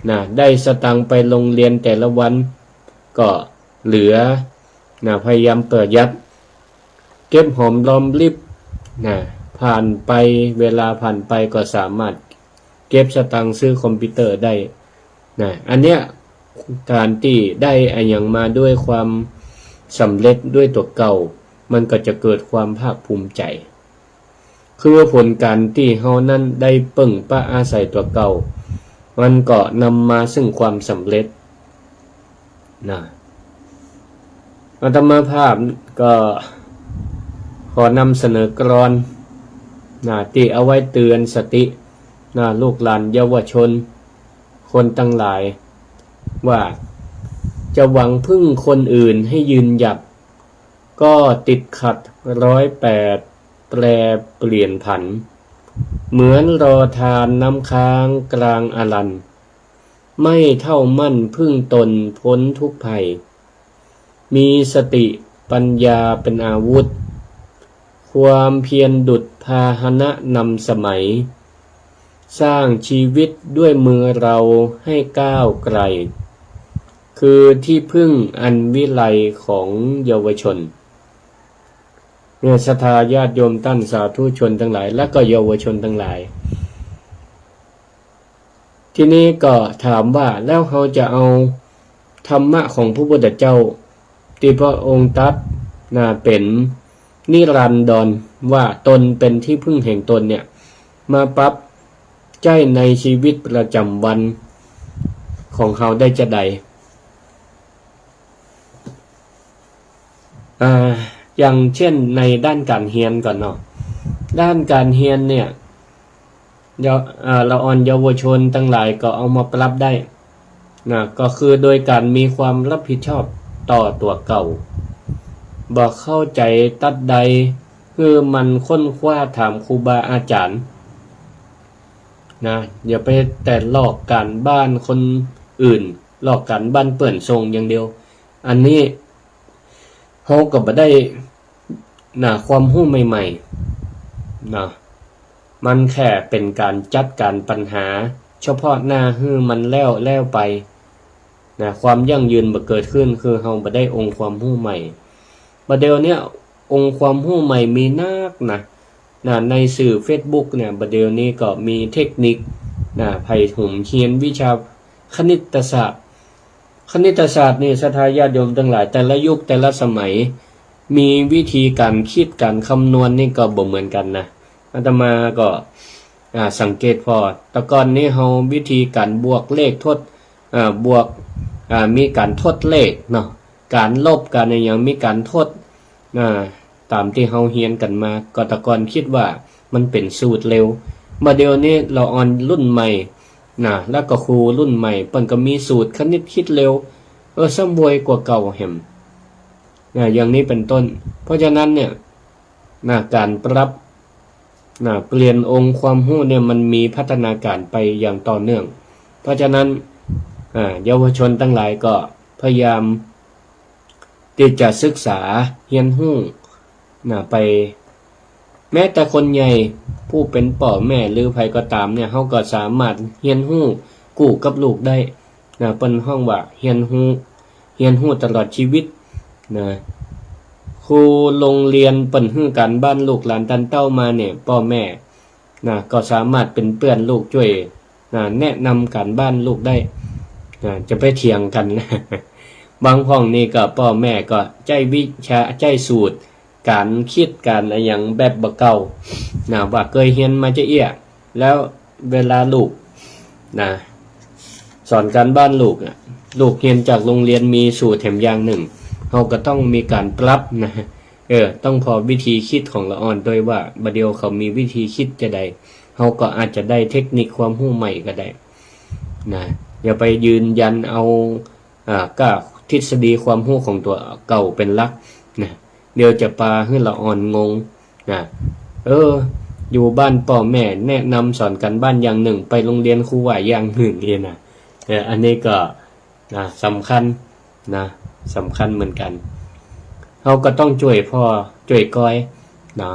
นะ ได้สตางค์ไปโรงเรียนแต่ละวัน ก็เหลือนะ พยายามประหยัด เก็บหอมรอมริบนะ ผ่านไป เวลาผ่านไปก็สามารถเก็บสตางค์ซื้อคอมพิวเตอร์ได้นะ อันเนี้ย ก๋านตี้ได้อะหยังมาด้วยความสำเร็จด้วยตั๋วเก่า มันก็จะเกิดความภาคภูมิใจ๋ คือผลก๋านตี้เฮานั้นได้เปิ้งปาอาศัยตั๋วเก่า มันก็นำมาซึ่งความสำเร็จนะ อาตมาภาพก็ขอนำเสนอกลอนนะ ตี้เอาไว้เตือนสตินะ ลูกหลานเยาวชนคนตังหลาย ว่าจะหวังพึ่งคนอื่นให้ยืนหยัด ก็ติดขัดร้อยแปดแปรเปลี่ยนผัน เหมือนรอทานน้ำค้างกลางอรัน ไม่เฒ่ามั่นพึ่งตนพ้นทุกข์ภัย มีสติปัญญาเป็นอาวุธ ความเพียรดุจพาหนะนำสมัย สร้างชีวิตด้วยมือเราให้ก้าวไกล คือที่พึ่งอันวิไลของเยาวชน เนี่ย ศรัทธาญาติโยมต้านสาธุชนตังหลาย และก็เยาวชนตังหลาย ทีนี้ก็ถามว่า แล้วเฮาจะเอาธรรมะของพระพุทธเจ้า ตี้พระองค์ตรัสนะ เป๋นนิรันดร ว่าตนเป๋นที่พึ่งแห่งตนเนี่ย มาปรับใจ๊ในชีวิตประจ๋ำวันของเฮาได้จาใด อ่า อย่างเช่นในด้านก๋านเฮียนก่อนเนาะ ด้านก๋านเฮียนเนี่ย เยา- อ่า ละอ่อนเยาวชนตังหลายก็เอามาปรับได้นะ ก็คือโดยก๋านมีความรับผิดชอบต่อตั๋วเก่า บ่เข้าใจ๋ตั๊ดใด หื้อหมั่นค้นคว้าถามครูบาอาจ๋ารย์นะ อย่าไปแต่ลอกก๋านบ้านคนอื่น ลอกก๋านบ้านเปื้อนส่งอย่างเดียว อันนี้เฮาก็บ่ได้นะ ความฮู้ใหม่ๆ นะ มันแค่เป๋นก๋านจัดก๋านปัญหาเฉพาะหน้าหื้อมันแล้วแล้วไปนะ ความยั่งยืนบ่เกิดขึ้น คือเฮาบ่ได้องค์ความฮู้ใหม่ บ่าเดี่ยวเนี้ยองค์ความฮู้ใหม่มีนักนะ นะ ในสื่อเฟซบุ๊กเนี่ย บ่าเดี่ยวนี้ก็มีเทคนิคนะ ใผหื้อเฮียนวิชาคณิตศาสตร์ คณิตศาสตร์นี่ ศรัทธาญาติโยมตังหลาย แต่ละยุคแต่ละสมัย มีวิธีก๋านคิดก๋านคำนวณนี่ก็บ่เหมือนกั๋นนะ อาตมาก็ อ่า สังเกตผ่อ แต่ก่อนนี้เฮาวิธีก๋านบวกเลขทด อ่า บวก อ่า มีก๋านทดเลขเนาะ ก๋านลบก๋านอะหยังมีก๋านทด อ่า ต๋ามตี้เฮาเฮียนกั๋นมา ก็แต่ก่อนกึ๊ดว่ามันเป๋นสูตรเร็ว บ่าเดี่ยวนี้ละอ่อนรุ่นใหม่นะ แล้วก็ครูรุ่นใหม่ เปิ้นก็มีสูตรคณิตกึ๊ดเร็ว เออ ซ้ำไวกว่าเก่าแหมนะ อย่างนี้เป๋นต้น เพราะฉะนั้นเนี่ยนะ ก๋านปรับนะ เปลี่ยนองค์ความฮู้เนี่ย มันมีพัฒนาก๋ารไปอย่างต่อเนื่อง เพราะฉะนั้น อ่า เยาวชนตังหลายก็พยายามตี้จะศึกษาเฮียนฮู้นะ ไป แม้แต่คนใหญ่ ผู้เป๋นป้อแม่หรือใผก็ต๋ามเนี่ย เฮาก็สามารถเฮียนฮู้กู้กับลูกได้นะ เปิ้นฮ้องว่าเฮียนฮู้ เฮียนฮู้ตลอดชีวิตนะ ครูโฮงเฮียนเปิ้นหื้อก๋านบ้านลูกหลานตันเต้ามาเนี่ย ป้อแม่นะ ก็สามารถเป๋นเปื้อนลูกจ้วยนะ แนะนำก๋านบ้านลูกได้นะ จะไปเถียงกั๋น บางพ่องนี่ก็ป้อแม่ก็ใจ๊วิชา ใจ๊สูตรก๋านกึ๊ดก๋านอะหยังแบบบ่าเก่านะ ว่าเกยเฮียนมาจาเอี้ย แล้วเวลาลูกนะ สอนก๋านบ้านลูกอะ ลูกเฮียนจากโฮงเฮียนมีสูตรแถมอย่างนึ่ง เฮาก็ต้องมีก๋านปรับนะ เออ ต้องผ่อวิธีกึ๊ดของละอ่อนตวยว่า บ่าเดี่ยวเขามีวิธีกึ๊ดจาใด เฮาก็อาจจะได้เทคนิคความฮู้ใหม่ก็ได้นะ อย่าไปยืนยันเอา อ่า ก้าทฤษฎีความฮู้ของตั๋วเก่าเป๋นหลักนะ เดี๋ยวจะปาหื้อละอ่อนงงนะ เออ อยู่บ้านป้อแม่แนะนำสอนก๋านบ้านอย่างนึ่ง ไปโฮงเฮียนครูว่าอย่างนึ่งนี่นะ เออ อันนี้ก็นะ สำคัญนะ สำคัญเหมือนกั๋น เฮาก็ต้องจ้วยผ่อจ้วยกอยนะ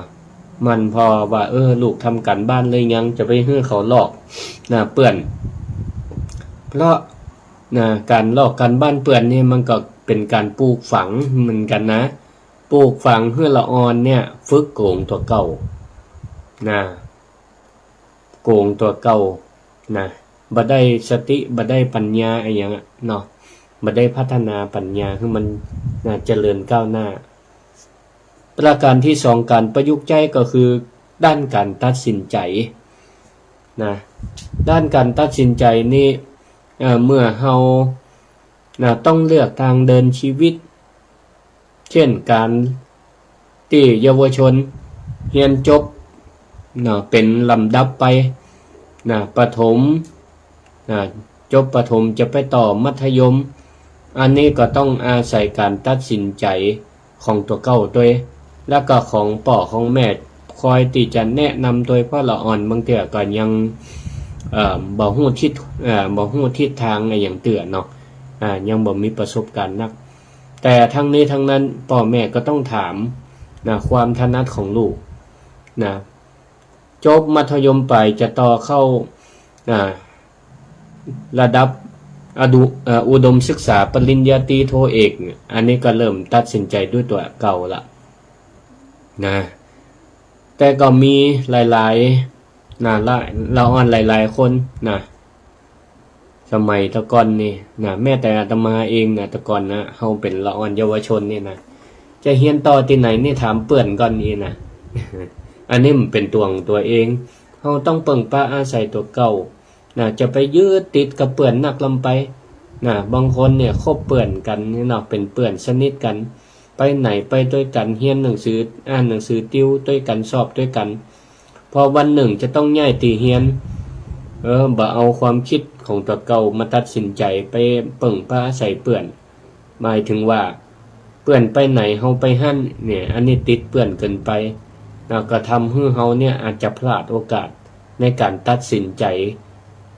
หมั่นผ่อว่า เออ ลูกทำก๋านบ้านหรือยัง จะไปหื้อเขาลอกนะ เปื้อน เพราะนะ ก๋านลอกก๋านบ้านเปื้อนนี่มันก็เป๋นก๋านปลูกฝังเหมือนกั๋นนะ ปลูกฝังหื้อละอ่อนเนี่ย ฝึกโก๋งตั๋วเก่านะ โก๋งตั๋วเก่านะ บ่ได้สติ บ่ได้ปัญญาอะหยังอะเนาะ บ่ได้พัฒนาปัญญาหื้อมันนะ เจริญก้าวหน้า ประก๋านตี้สอง ก๋านประยุกต์ใจ๊ก็คือด้านก๋านตัดสินใจ๋นะ ด้านก๋านตัดสินใจ๋นี่ เอ่อ เมื่อเฮานะ ต้องเลือกตางเดินชีวิต เจ้นก๋านตี้เยาวชนเฮียนจบเนาะ เป๋นลำดับไปนะ ประถมนะ จบประถมจะไปต่อมัธยม อันนี้ก็ต้องอาศัยก๋านตัดสินใจ๋ของตั๋วเก่าตวย แล้วก็ของป้อของแม่คอยตี้จะแนะนำตวย เพราะละอ่อนบางเตื้อก็ยัง เอ่อ บ่ฮู้ทิศ เอ่อ บ่ฮู้ทิศตางอะหยังเตื้อเนาะ อ่า ยังบ่มีประสบก๋ารณ์นัก แต่ทั้งนี้ทั้งนั้นป้อแม่ก็ต้องถามนะ ความถนัดของลูกนะ จบมัธยมปลายจะต่อเข้า อ่า ระดับอดุ เอ่อ อุดมศึกษาปริญญาตรีโทเอกเนี่ย อันนี้ก็เริ่มตัดสินใจ๋ด้วยตั๋วเก่าละนะ แต่ก็มีหลายๆ นะ ละ ละอ่อนหลายๆ คนนะ สมัยตะก่อนนี่นะ แม้แต่อาตมาเองนะ ตะก่อนนะ เฮาเป๋นละอ่อนเยาวชนนี่นะ จะเฮียนต่อตี้ไหนนี่ถามเปื้อนก่อนนี่นะ อันนี้มันเป๋นตั๋วของตั๋วเอง เฮาต้องเปิ่งปาอาศัยตั๋วเก่านะ จะไปยึดติดกับเปื้อนนักล้ำไปนะ บางคนเนี่ยคบเปื้อนกั๋นนี่เนาะ เป๋นเปื้อนสนิทกั๋น ไปไหนไปตวยกั๋น เฮียนหนังสือ อ่านหนังสือติวตวยกั๋น สอบตวยกั๋น พอวันนึ่งจะต้องย้ายตี้เฮียน เออ บ่เอาความกึ๊ดของตั๋วเก่ามาตัดสินใจ๋ ไปเปิ่งปาอาศัยเปื้อน หมายเถิงว่าเปื้อนไปไหนเฮาไปหั้นเนี่ย อันนี้ติดเปื้อนเกินไป แล้วก็ทำหื้อเฮาเนี่ยอาจจะพลาดโอกาสในก๋านตัดสินใจ๋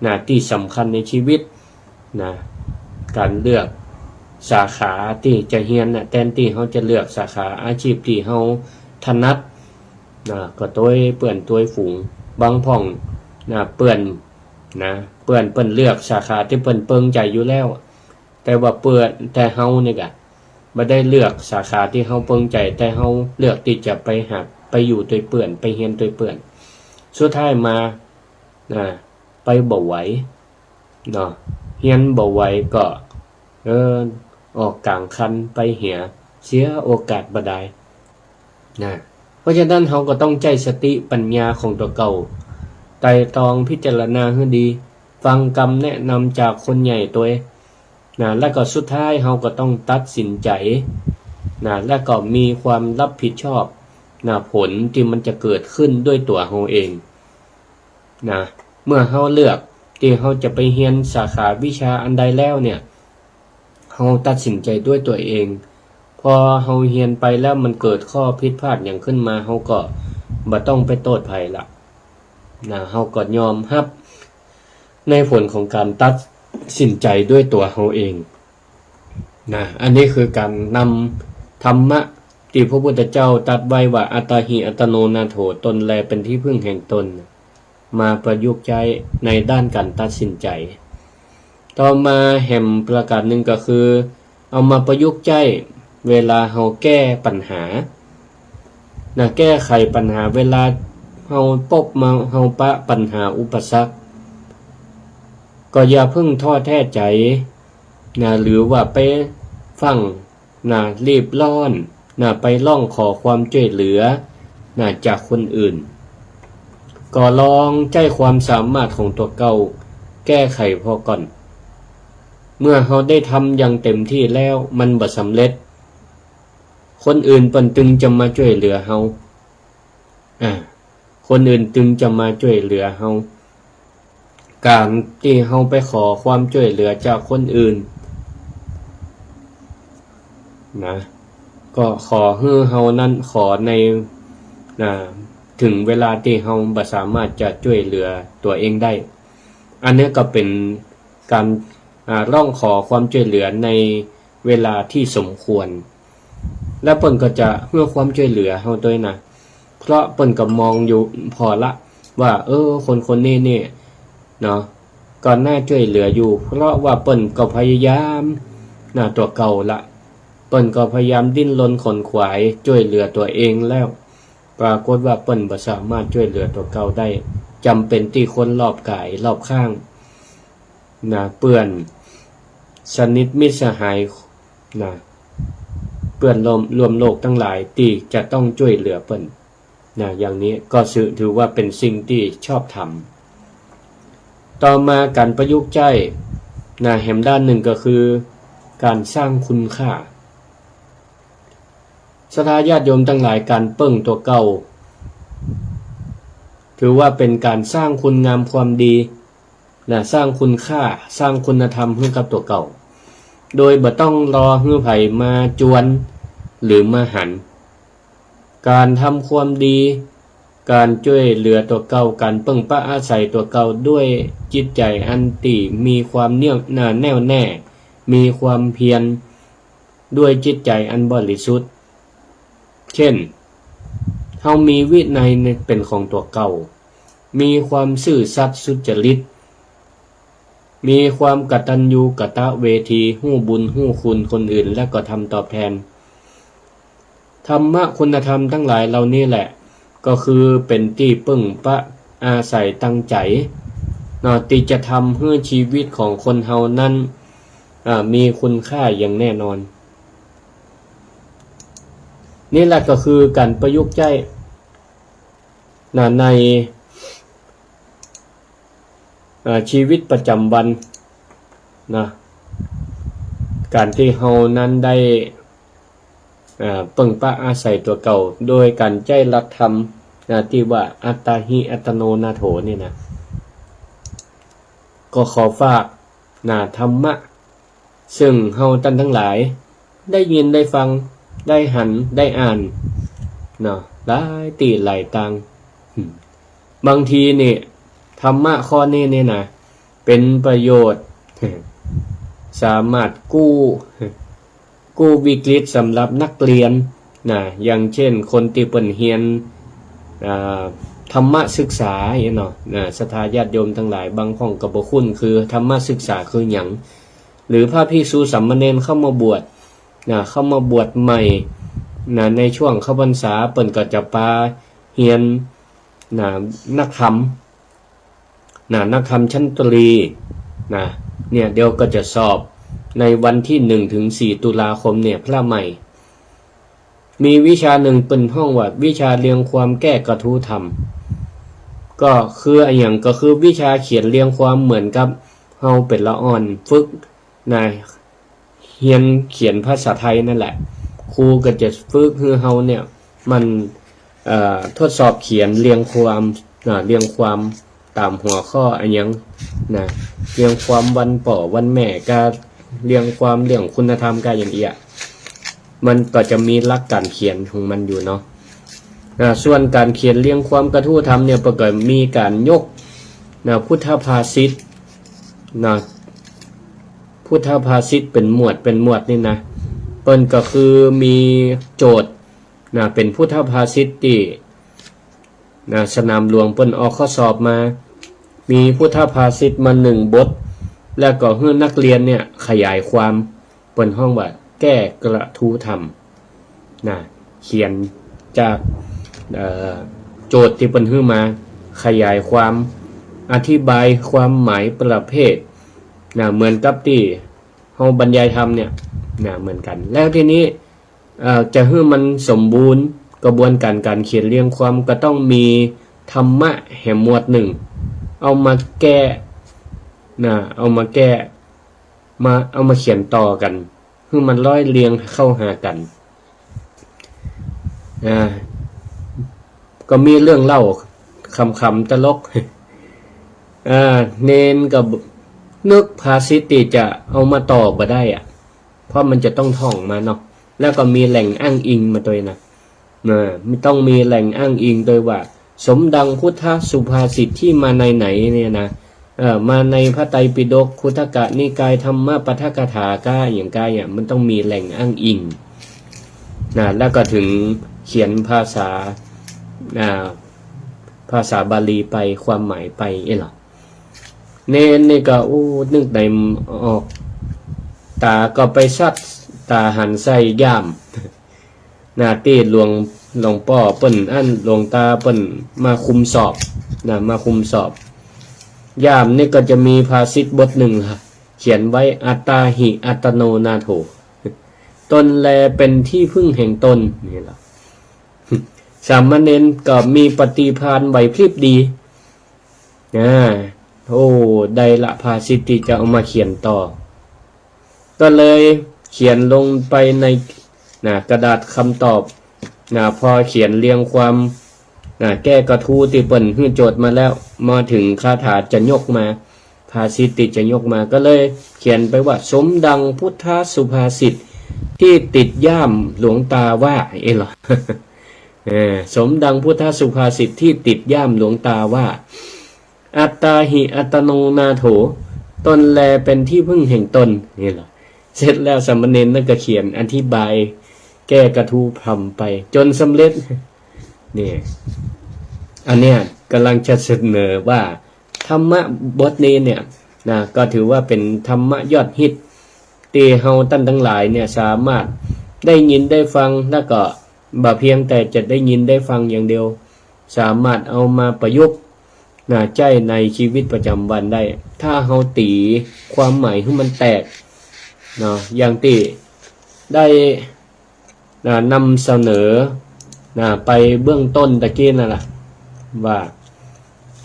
นะ ตี้สำคัญในชีวิต นะ ก๋านเลือกสาขาตี้จะเฮียนน่ะ แตนตี้เฮาจะเลือกสาขาอาชีพตี้เฮาถนัดนะ ก็ตวยเปื้อนตวยฝูง บางพ่องนะ เปื้อนนะ เปื้อนเปิ้นเลือกสาขาตี้เปิ้นเปิงใจ๋อยู่แล้ว แต่ว่าเปื้อน แต่เฮานี่กะบ่ได้เลือกสาขาตี้เฮาเปิงใจ๋ แต่เฮาเลือกตี้จะไปหา ไปอยู่ตวยเปื้อน ไปเฮียนตวยเปื้อน สุดท้ายมานะ ไปบ่ไหว เนาะ เฮียนบ่ไหวก็ เออ ออกก๋างคันไปเหีย เสียโอกาสบ่ดายนะ เพราะฉะนั้นเฮาก็ต้องใจ๊สติปัญญาของตั๋วเก่า ไตร่ตรองพิจารณาหื้อดี ฟังกำแนะนำจากคนใหญ่ตวยนะ แล้วก็สุดท้ายเฮาก็ต้องตัดสินใจ๋นะ แล้วก็มีความรับผิดชอบนะ ผลตี้มันจะเกิดขึ้นด้วยตั๋วเฮาเอง นะ เมื่อเฮาเลือกตี้เฮาจะไปเฮียนสาขาวิชาอันใดแล้วเนี่ย เฮาตัดสินใจ๋ด้วยตั๋วเอง พอเฮาเฮียนไปแล้วมันเกิดข้อผิดพลาดหยังขึ้นมา เฮาก็บ่ต้องไปโต้ษใผละนะ เฮาก็ยอมฮับในผลของก๋านตัด สินใจ๋ด้วยตั๋วเฮาเอง นะ อันนี้คือก๋านนำธรรมะตี้พระพุทธเจ้าตรัสไว้ว่า อัตตาหิ อัตตโน นาโถ ตนแลเป็นที่พึ่งแห่งตน มาประยุกต์ใจ๊ในด้านก๋านตัดสินใจ๋ ต่อมาแหมประก๋านนึ่งก็คือ เอามาประยุกต์ใจ๊เวลาเฮาแก้ปัญหา นะ แก้ไขปัญหา เวลาเฮาปบมา เฮาปะปัญหาอุปสรรค ก็อย่าเพิ่งท้อแท้ใจ๋ นะ หรือว่าไปฟั่ง นะ รีบร้อน นะ ไปร้องขอความจ้วยเหลือ นะ จากคนอื่น ก็ลองใจ๊ความสามารถของตั๋วเก่าแก้ไขผ่อก่อน เมื่อเฮาได้ทำอย่างเต็มที่แล้ว มันบ่สำเร็จ คนอื่นเปิ้นตึงจะมาจ้วยเหลือเฮา อ่า คนอื่นตึงจะมาจ้วยเหลือเฮา ก๋านตี้เฮาไปขอความจ้วยเหลือจากคนอื่น นะ ก็ขอหื้อเฮานั้นขอใน นะ เถิงเวลาตี้เฮาบ่สามารถจะจ้วยเหลือตั๋วเองได้ อันนี้ก็เป๋นก๋าน อ่า ร้องขอความจ้วยเหลือในเวลาตี้สมควร แล้วเปิ้นก็จะหื้อความจ้วยเหลือเฮาตวยนะ เพราะเปิ้นก็มองอยู่ผ่อละว่า เออ คนคนนี้นี่ เนาะ ก็น่าจ้วยเหลืออยู่ เพราะว่าเปิ้นก็พยายาม นะ ตั๋วเก่าละ เปิ้นก็พยายามดิ้นรนขนขวายจ้วยเหลือตั๋วเองแล้ว ปรากฏว่าเปิ้นบ่สามารถจ้วยเหลือตั๋วเก่าได้ จ๋ำเป๋นตี้คนรอบก๋ายรอบข้าง นะ เปื้อนสนิทมิตรสหาย นะ เปื้อนร่วม ร่วมโลกตังหลายตี้จะต้องจ้วยเหลือเปิ้น นะ อย่างนี้ก็ถือ ถือว่าเป๋นสิ่งตี้ชอบธรรม ต่อมาก๋านประยุกต์ใจ๊ นะ แหมด้านนึ่งก็คือก๋านสร้างคุณค่า ศรัทธาญาติโยมตังหลาย ก๋านเปิ้งตั๋วเก่า ถือว่าเป๋นก๋านสร้างคุณงามความดี นะ สร้างคุณค่า สร้างคุณธรรมหื้อกับตั๋วเก่า โดยบ่ต้องรอหื้อใผมาจวน หรือมาหัน ก๋านทำความดี ก๋านจ้วยเหลือตั๋วเก่า ก๋านเปิ้งปะอาศัยตั๋วเก่าด้วยจิตใจ๋อันตี้มีความเนียบ อ่า แน่วแน่ มีความเพียร ด้วยจิตใจ๋อันบริสุทธิ์ เช่น เฮามีวินัยใน เป๋นของตั๋วเก่า มีความซื่อสัตย์สุจริต มีความกตัญญูกตเวที ฮู้บุญฮู้คุณคนอื่น และก็ทำตอบแทน ธรรมะคุณธรรมตังหลายเหล่านี้แหละ ก็คือเป๋นตี้เปิ้งปะอาศัยตังใจ๋ เนาะ ตี้จะทำหื้อชีวิตของคนเฮานั้น อ่า มีคุณค่าอย่างแน่นอน นี่แหละก็คือก๋านประยุกต์ใจ๊ นะ ใน เอ่อ ชีวิตประจ๋ำวัน นะ ก๋านตี้เฮานั้นได้ เอ่อ เปิ้งปะอาศัยตั๋วเก่า โดยก๋านใจ๊หลักธรรม นะ ตี้ว่าอัตตาหิอัตตโนนาโถนี่นะ ก็ขอฝาก นะ ธรรมะ ซึ่งเฮาต้านตังหลาย ได้ยินได้ฟัง ได้หัน ได้อ่าน เนาะ หลายตี้หลายตาง อืม บางทีนี่ ธรรมะข้อนี้นี่นะ เป๋นประโยชน์ สามารถกู้ กู้วิกฤตสำหรับนักเรียน นะ อย่างเช่น คนตี้เปิ้นเฮียน อ่า ธรรมศึกษา อย่างเนาะ นะ ศรัทธาญาติโยมตังหลาย บางห้องก็บ่คุ้นคือธรรมศึกษาคือหยัง หรือพระภิกษุสามเณรเข้ามาบวช นะ เข้ามาบวชใหม่ นะ ในช่วงเข้าพรรษา เปิ้นก็จะปาเฮียน นะ นักธรรม นะ นักธรรมชั้นตรี นะ เนี่ย เดี๋ยวก็จะสอบในวันตี้หนึ่งถึงสี่ตุลาคมเนี่ย พระใหม่ มีวิชานึ่งเปิ้นฮ้องว่าวิชาเรียงความแก้กระทู้ธรรม ก็คืออะหยัง ก็คือวิชาเขียนเรียงความเหมือนกับเฮาเป๋นละอ่อนฝึก นะ เฮียนเขียนภาษาไทยนั่นแหละ ครูก็จะฝึกหื้อเฮาเนี่ย มัน เอ่อ ทดสอบเขียนเรียงความ นะ เรียงความต๋ามหัวข้ออะหยัง นะ เรียงความวันป้อวันแม่ กาเรียงความเรื่องคุณธรรม กาอย่างเอี้ย มันก็จะมีหลักก๋านเขียนของมันอยู่เนาะ นะ ส่วนก๋านเขียนเรียงความกระทู้ธรรมเนี่ย เปิ้นก็มีก๋านยก นะ พุทธภาษิต นะ พุทธภาษิตเป๋นหมวดเป๋นหมวดนี่นะ เปิ้นก็คือมีโจทย์นะ เป๋นพุทธภาษิตตี้นะ สนามหลวงเปิ้นออกข้อสอบมา มีพุทธภาษิตมาหนึ่งบท แล้วก็หื้อนักเรียนเนี่ยขยายความ เปิ้นฮ้องว่าแก้กระทู้ธรรมนะ เขียนจาก เอ่อ โจทย์ตี้เปิ้นหื้อมา ขยายความ อธิบายความหมายประเภทนะ เหมือนกับตี้เฮาบรรยายธรรมเนี่ยนะ เหมือนกั๋น แล้วทีนี้ เอ่อ จะหื้อมันสมบูรณ์ กระบวนการก๋านเขียนเรียงความก็ต้องมีธรรมะแหมหมวดนึ่ง เอามาแก้นะ เอามาแก้ มา เอามาเขียนต่อกั๋น หื้อมันร้อยเรียงเข้าหากั๋น อ่า ก็มีเรื่องเล่าขำๆ ตลก อ่า เณรก็นึกภาษิตตี้จะเอามาต่อบ่ได้อะ เพราะมันจะต้องท่องมาเนาะ แล้วก็มีแหล่งอ้างอิงมาตวยนะ นะ มันต้องมีแหล่งอ้างอิงตวยว่า สมดังพุทธสุภาษิตที่มาในไหนเนี่ยนะ เอ่อ มาในพระไตรปิฎก คุตตกนิกาย ธรรมปาฐกถาก้า อะหยังก้า เนี่ย มันต้องมีแหล่งอ้างอิงนะ แล้วก็ถึงเขียนภาษา อ่า ภาษาบาลีไป ความหมายไป เอ้ยเหรอ เณรนี่ก็ อู้ นึกได้ออก ต๋าก็ไปสัดต๋าหันใส่ย่ามนะ ตี้หลวง หลวงป้อเปิ้น อันหลวงตาเปิ้นมาคุมสอบนะ มาคุมสอบ ย่ามนี่ก็จะมีภาษิตบทนึ่ง เขียนไว้ อัตตาหิอัตโนนาโถ ตนแลเป็นที่พึ่งแห่งตน นี่แหละ สามเณรก็มีปฏิภาณไหวพริบดี อ่า โอ้ ได้ละภาษิตตี้จะเอามาเขียนต่อ ก็เลยเขียนลงไปใน นะ กระดาษคำตอบ นะ พอเขียนเรียงความ นะ แก้กระทู้ตี้เปิ้นหื้อโจทย์มาแล้ว มาถึงคาถาจะยกมา ภาษิตตี้จะยกมา ก็เลยเขียนไปว่า สมดังพุทธสุภาษิตที่ติดย่ามหลวงตาว่า เอ้ยเหรอ เออ สมดังพุทธสุภาษิตที่ติดย่ามหลวงตาว่า อัตตาหิอัตโนนาโถ ตนแลเป็นที่พึ่งแห่งตน นี่แหละ เสร็จแล้วสามเณรนั่นก็เขียนอธิบายแก้กระทู้ธรรมไป จนสำเร็จ นี่ อันเนี้ยกำลังจะเสนอว่า ธรรมะบทนี้เนี่ยนะ ก็ถือว่าเป๋นธรรมะยอดฮิต ตี้เฮาต้านตังหลายเนี่ยสามารถได้ยินได้ฟัง แล้วก็บ่เพียงแต่จะได้ยินได้ฟังอย่างเดียว สามารถเอามาประยุกต์นะ ใจ๊ในชีวิตประจำวันได้ ถ้าเฮาตี๋ความหมายหื้อมันแตกเนาะ อย่างตี้ได้ นะ นำเสนอ นะ ไปเบื้องต้นตะกี้นั่นแหละ ว่า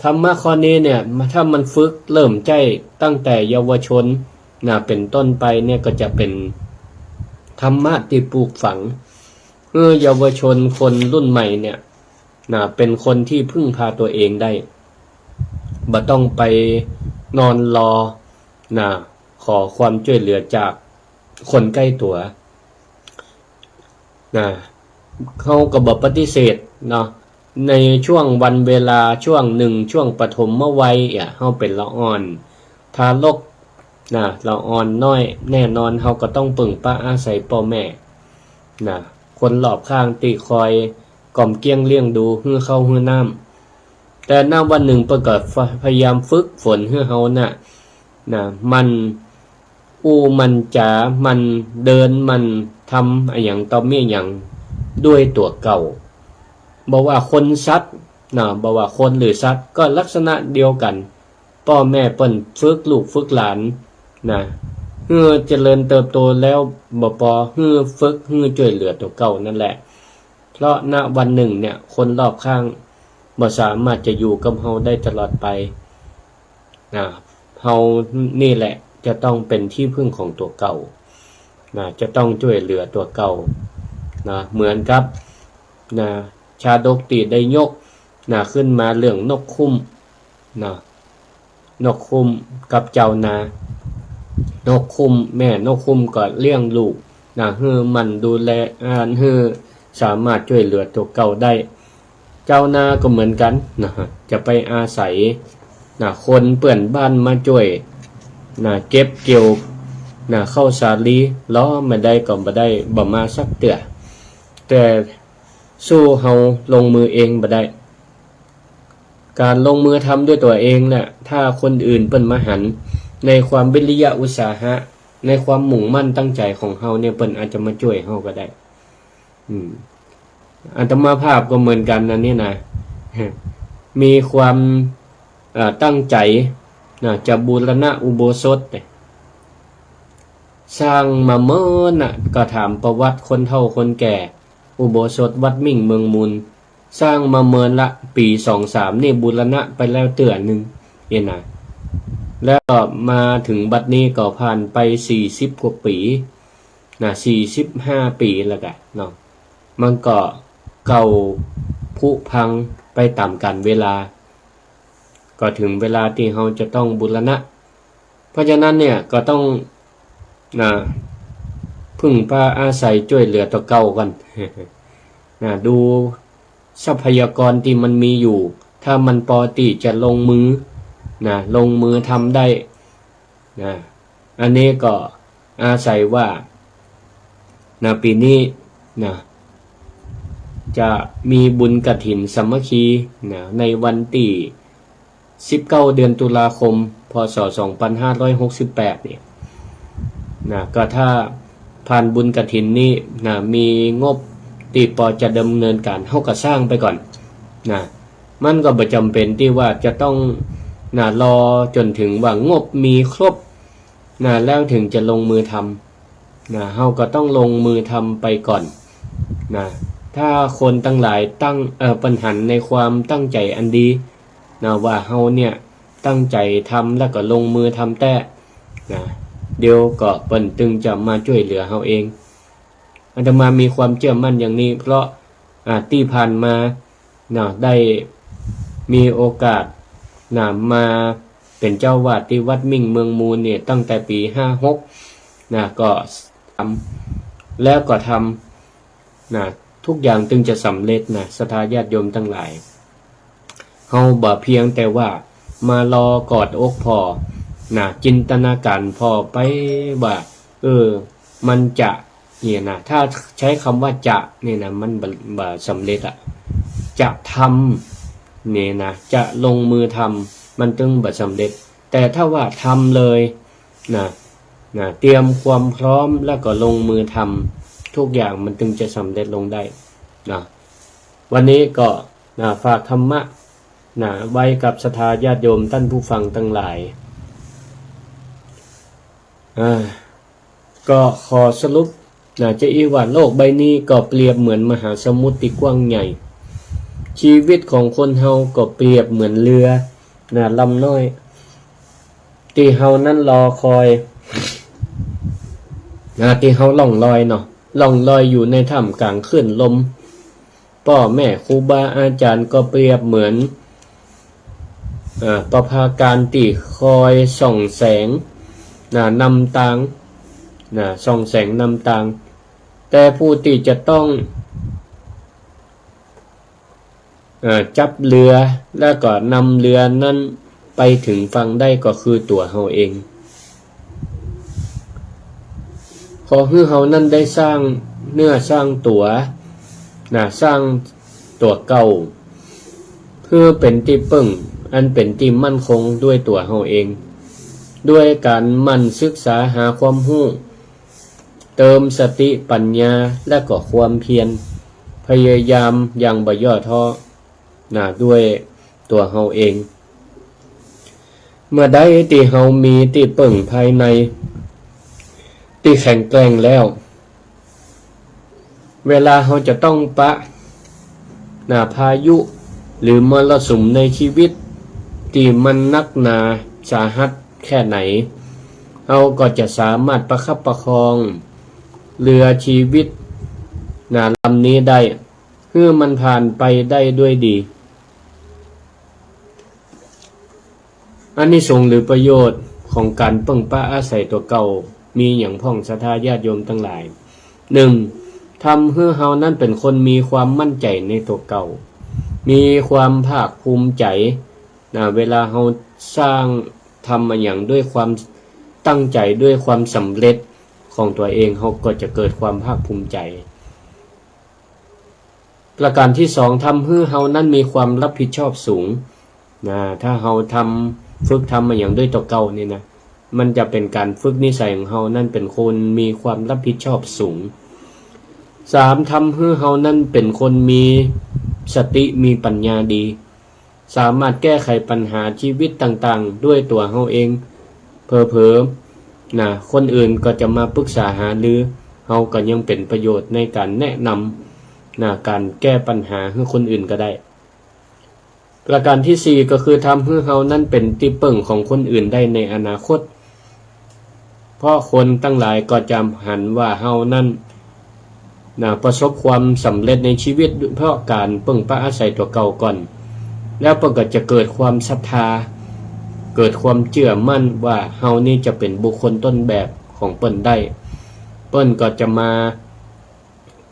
ธรรมะข้อนี้เนี่ย ถ้ามันฝึกเริ่มใจ๊ตั้งแต่เยาวชน นะ เป๋นต้นไปเนี่ย ก็จะเป๋นธรรมะตี้ปลูกฝัง หื้อเยาวชนคนรุ่นใหม่เนี่ย นะ เป๋นคนตี้พึ่งพาตัวเองได้ บ่ต้องไปนอนรอ นะ ขอความจ้วยเหลือจากคนใก้ตั๋ว นะ เฮาก็บ่ปฏิเสธเนาะ ในช่วงวันเวลาช่วงนึ่ง ช่วงปฐมวัยอะ เฮาเป๋นละอ่อนทารก นะ ละอ่อนน้อย แน่นอนเฮาก็ต้องเปิ่งปะอาศัยป้อแม่ นะ คนรอบข้างตี้คอยก๋อมเกี้ยงเลี้ยงดู หื้อข้าวหื้อน้ำ แต่ณวันนึ่งเปิ้นก็พะ- พยายามฝึกฝนหื้อเฮาน่ะ นะ หมั่นอู้หมั่นจ๋า หมั่นเดิน หมั่นทำอะหยังต่อเมียอะหยังด้วยตั๋วเก่า บ่ว่าคนสัตว์นะ บ่ว่าคนหรือสัตว์ก็ลักษณะเดียวกั๋น ป้อแม่เปิ้นฝึกลูกฝึกหลานนะ หื้อเจริญเติบโตแล้วบ่ปอ หื้อฝึก หื้อจ้วยเหลือตั๋วเก่านั่นแหละ เพราะณวันนึ่งเนี่ย คนรอบข้างบ่สามารถจะอยู่กับเฮาได้ตลอดไปนะ เฮานี่แหละจะต้องเป๋นตี้พึ่งของตั๋วเก่านะ จะต้องจ้วยเหลือตั๋วเก่านะ เหมือนกับนะ ชาดกตี้ได้ยกนะ ขึ้นมาเรื่องนกคุ้มนะ นกคุ้มกับเจ้านา นกคุ้ม แม่นกคุ้มก็เลี้ยงลูกนะ หื้อหมั่นดูแล อ่า หื้อสามารถจ้วยเหลือตั๋วเก่าได้ เจ้านาก็เหมือนกั๋นนะ จะไปอาศัยนะ คนเปื้อนบ้านมาจ้วยนะ เก็บเกี่ยว นะ เข้าสาลี รอบ่ได้ก็บ่ได้ บ่มาสักเตื้อ แต่สู้เฮาลงมือเองบ่ได้ ก๋านลงมือทำด้วยตั๋วเองน่ะ ถ้าคนอื่นเปิ้นมาหันในความวิริยะอุตสาหะ ในความมุ่งมั่นตั้งใจ๋ของเฮาเนี่ย เปิ้นอาจจะมาจ้วยเฮาก็ได้ อืม อาตมาภาพก็เหมือนกั๋นอันนี้นะ มีความ เอ่อ ตั้งใจ๋ นะ จะบูรณะอุโบสถเนี่ย สร้างมาเมินน่ะ ก็ถามประวัติคนเฒ่าคนแก่ อุโบสถวัดมิ่งเมืองมูล สร้างมาเมินละ ปี๋สองสามนี่บูรณะไปแล้วเตื้อนึ่งเนี่ยนะ แล้วก็มาเถิงบัดนี้ก็ผ่านไปสี่สิบกว่าปี๋ นะ สี่สิบห้าปี๋แล้วกะเนาะ มันก็เก่าผุพังไปต๋ามกาลเวลา ก็เถิงเวลาตี้เฮาจะต้องบูรณะ เพราะฉะนั้นเนี่ยก็ต้อง นะ พึ่งพาอาศัยจ้วยเหลือตั๋วเก่าก่อน นะ ดูทรัพยากรตี้มันมีอยู่ ถ้ามันปอตี้จะลงมือ นะ ลงมือทำได้ นะ อันนี้ก็อาศัยว่า นะ ปี๋นี้ นะ จะมีบุญกฐินสามัคคี นะ ในวันตี้ สิบเก้า เดือนตุลาคม พ.ศ. สองพันห้าร้อยหกสิบแปด เนี่ย นะ ก็ถ้าผ่านบุญกฐินนี้ นะ มีงบตี้ปอจะดำเนินก๋าน เฮาก็สร้างไปก่อน นะ มันก็บ่จ๋ำเป๋นตี้ว่าจะต้อง นะ รอจ๋นเถิงว่างบมีครบ นะ แล้วเถิงจะลงมือทำ นะ เฮาก็ต้องลงมือทำไปก่อน นะ ถ้าคนตังหลายตั้ง เอ่อ เปิ้นหันในความตั้งใจ๋อันดี นะ ว่าเฮาเนี่ยตั้งใจ๋ทำแล้วก็ลงมือทำแต๊ นะ เดี๋ยวก็เปิ้นตึงจะมาจ้วยเหลือเฮาเอง อาตมามีความเจื้อมั่นอย่างนี้ เพราะ อ่า ตี้ผ่านมา เนาะ ได้มีโอกาส นะ มาเป๋นเจ้าอาวาสตี้วัดมิ่งเมืองมูลเนี่ย ตั้งแต่ปี๋ห้าหก นะ ก็ทำ แล้วก็ทำ นะ ทุกอย่างตึงจะสำเร็จนะ ศรัทธาญาติโยมตังหลาย เฮาบ่เพียงแต่ว่ามารอกอดอกผ่อ นะ จินตนาก๋ารผ่อไปว่า เออ มันจะ เนี่ยนะ ถ้าใจ๊กำว่าจะเนี่ยนะ มันบ่ บ่สำเร็จอะ จะทำเนี่ยนะ จะลงมือทำ มันตึงบ่สำเร็จ แต่ถ้าว่าทำเลยนะ นะ เตรียมความพร้อมแล้วก็ลงมือทำ ทุกอย่างมันตึงจะสำเร็จลงได้นะ วันนี้ก็ นะ ฝากธรรมะ นะ ไว้กับศรัทธาญาติโยมต้านผู้ฟังตังหลาย อ่า ก็ขอสรุป นะ จะอี้ว่าโลกใบนี้ก็เปรียบเหมือนมหาสมุทรตี้กว้างใหญ่ ชีวิตของคนเฮาก็เปรียบเหมือนเรือ นะ ลำน้อย ตี้เฮานั้นรอคอย นะ ตี้เฮาล่องลอยเนาะ ล่องลอยอยู่ในท่ามกลางคลื่นลม ป้อแม่ครูบาอาจ๋ารย์ก็เปรียบเหมือน อ่า ประภาคารตี้คอยส่องแสง นะ นำตาง นะ ส่องแสงนำตาง แต่ผู้ตี้จะต้อง เอ่อ จับเรือ แล้วก็นำเรือนั้นไปเถิงฝั่งได้ก็คือตั๋วเฮาเอง ขอหื้อเฮานั้นได้สร้างเนื้อสร้างตั๋ว นะ สร้างตั๋วเก่า หื้อเป๋นตี้เปิ้ง อันเป๋นตี้มั่นคงด้วยตั๋วเฮาเอง ด้วยก๋านหมั่นศึกษาหาความฮู้ เติมสติปัญญาและก็ความเพียร พยายามอย่างบ่ย่อท้อ นะ ด้วยตั๋วเฮาเอง เมื่อใดตี้เฮามีตี้เปิ้งภายในตี้แข็งแกร่งแล้ว เวลาเฮาจะต้องปะหน้าพายุหรือมรสุมในชีวิตตี้มันหนักหนาสาหัสแค่ไหน เฮาก็จะสามารถประคับประคองเรือชีวิต นะ ลำนี้ได้ หื้อมันผ่านไปได้ด้วยดี อานิสงส์หรือประโยชน์ของก๋านเปิ้งปะอาศัยตั๋วเก่า มีหยังพ่องศรัทธาญาติโยมตังหลาย หนึ่ง ทำหื้อเฮานั้นเป๋นคนมีความมั่นใจ๋ในตั๋วเก่า มีความภาคภูมิใจ๋ นะ เวลาเฮาสร้างทำอะหยังด้วยความ ตั้งใจ๋ด้วยความสำเร็จของตั๋วเอง เฮาก็จะเกิดความภาคภูมิใจ๋ ประการตี้สอง ทำหื้อเฮานั้นมีความรับผิดชอบสูง นะ ถ้าเฮาทำ ฝึกทำมาหยังด้วยตั๋วเก่านี่นะ มันจะเป๋นก๋านฝึกนิสัยของเฮานั้นเป๋นคนมีความรับผิดชอบสูง สาม ทำหื้อเฮานั้นเป๋นคนมีสติ มีปัญญาดี สามารถแก้ไขปัญหาชีวิตต่างๆ ด้วยตั๋วเฮาเอง เผลอๆ นะ คนอื่นก็จะมาปรึกษาหารือ เฮาก็ยังเป๋นประโยชน์ในก๋านแนะนำ นะ ก๋านแก้ปัญหาหื้อคนอื่นก็ได้ ประการตี้สี่ ก็คือทำหื้อเฮานั้นเป๋นตี้เปิ้งของคนอื่นได้ในอนาคต เพราะคนตังหลายก็จะหันว่าเฮานั้น นะ ประสบความสำเร็จในชีวิตเพราะก๋านเปิ้งปะอาศัยตั๋วเก่าก่อน แล้วเปิ้นก็จะเกิดความศรัทธา เกิดความเจื้อมั่นว่าเฮานี้จะเป๋นบุคคลต้นแบบของเปิ้นได้ เปิ้นก็จะมา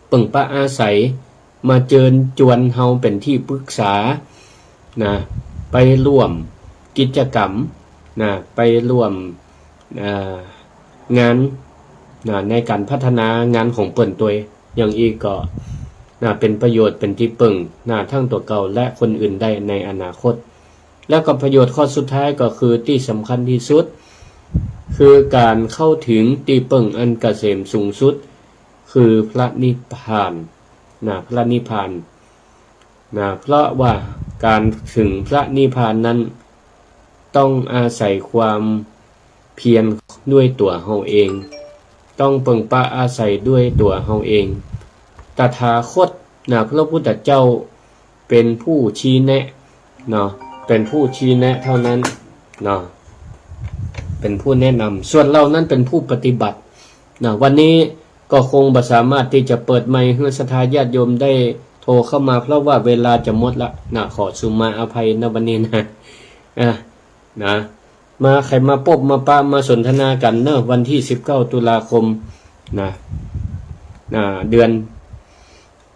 เปิ้งปะอาศัย มาเจิญจวนเฮาเป๋นตี้ปรึกษา นะ ไปร่วมกิจกรรม นะ ไปร่วม อ่า งาน นะ ในก๋านพัฒนางานของเปิ้นตวย อย่างอี้ก็ นะ เป๋นประโยชน์ เป๋นตี้เปิ้ง นะ ทั้งตั๋วเก่าและคนอื่นได้ในอนาคต แล้วก็ประโยชน์ข้อสุดท้ายก็คือตี้สำคัญตี้สุด คือก๋านเข้าเถิงตี้เปิ้งอันเกษมสูงสุด คือพระนิพพาน นะ พระนิพพาน นะ เพราะว่าก๋านเถิงพระนิพพานนั้น ต้องอาศัยความเพียรด้วยตั๋วเฮาเอง ต้องเปิ้งปะอาศัยด้วยตั๋วเฮาเอง ตถาคต นะ พระพุทธเจ้าเป๋นผู้ชี้แนะ เนาะ เป๋นผู้ชี้แนะเท่านั้น เนาะ เป๋นผู้แนะนำ ส่วนเฮานั้นเป๋นผู้ปฏิบัติ นะ วันนี้ก็คงบ่สามารถตี้จะเปิดไมค์หื้อศรัทธาญาติโยมได้โทรเข้ามา เพราะว่าเวลาจะหมดละ นะ ขอสุมาอภัยนะวันนี้นะ อ่ะ นะ มา ใค่มาปบมาปะมาสนทนากั๋นเนาะ วันตี้สิบเก้าตุลาคม นะ นะ เดือน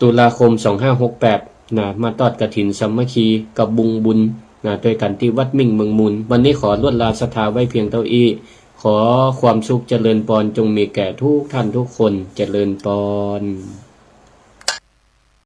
ตุลาคม สองห้าหกแปด นะ มาตอดกฐินสามัคคีกับบุงบุญ นะ ตวยกั๋นตี้วัดมิ่งเมืองมูล วันนี้ขอลวดลาศรัทธาไว้เพียงเต้าอี้ ขอความสุขเจริญปอนจงมีแก่ทุกท่านทุกคน เจริญปอน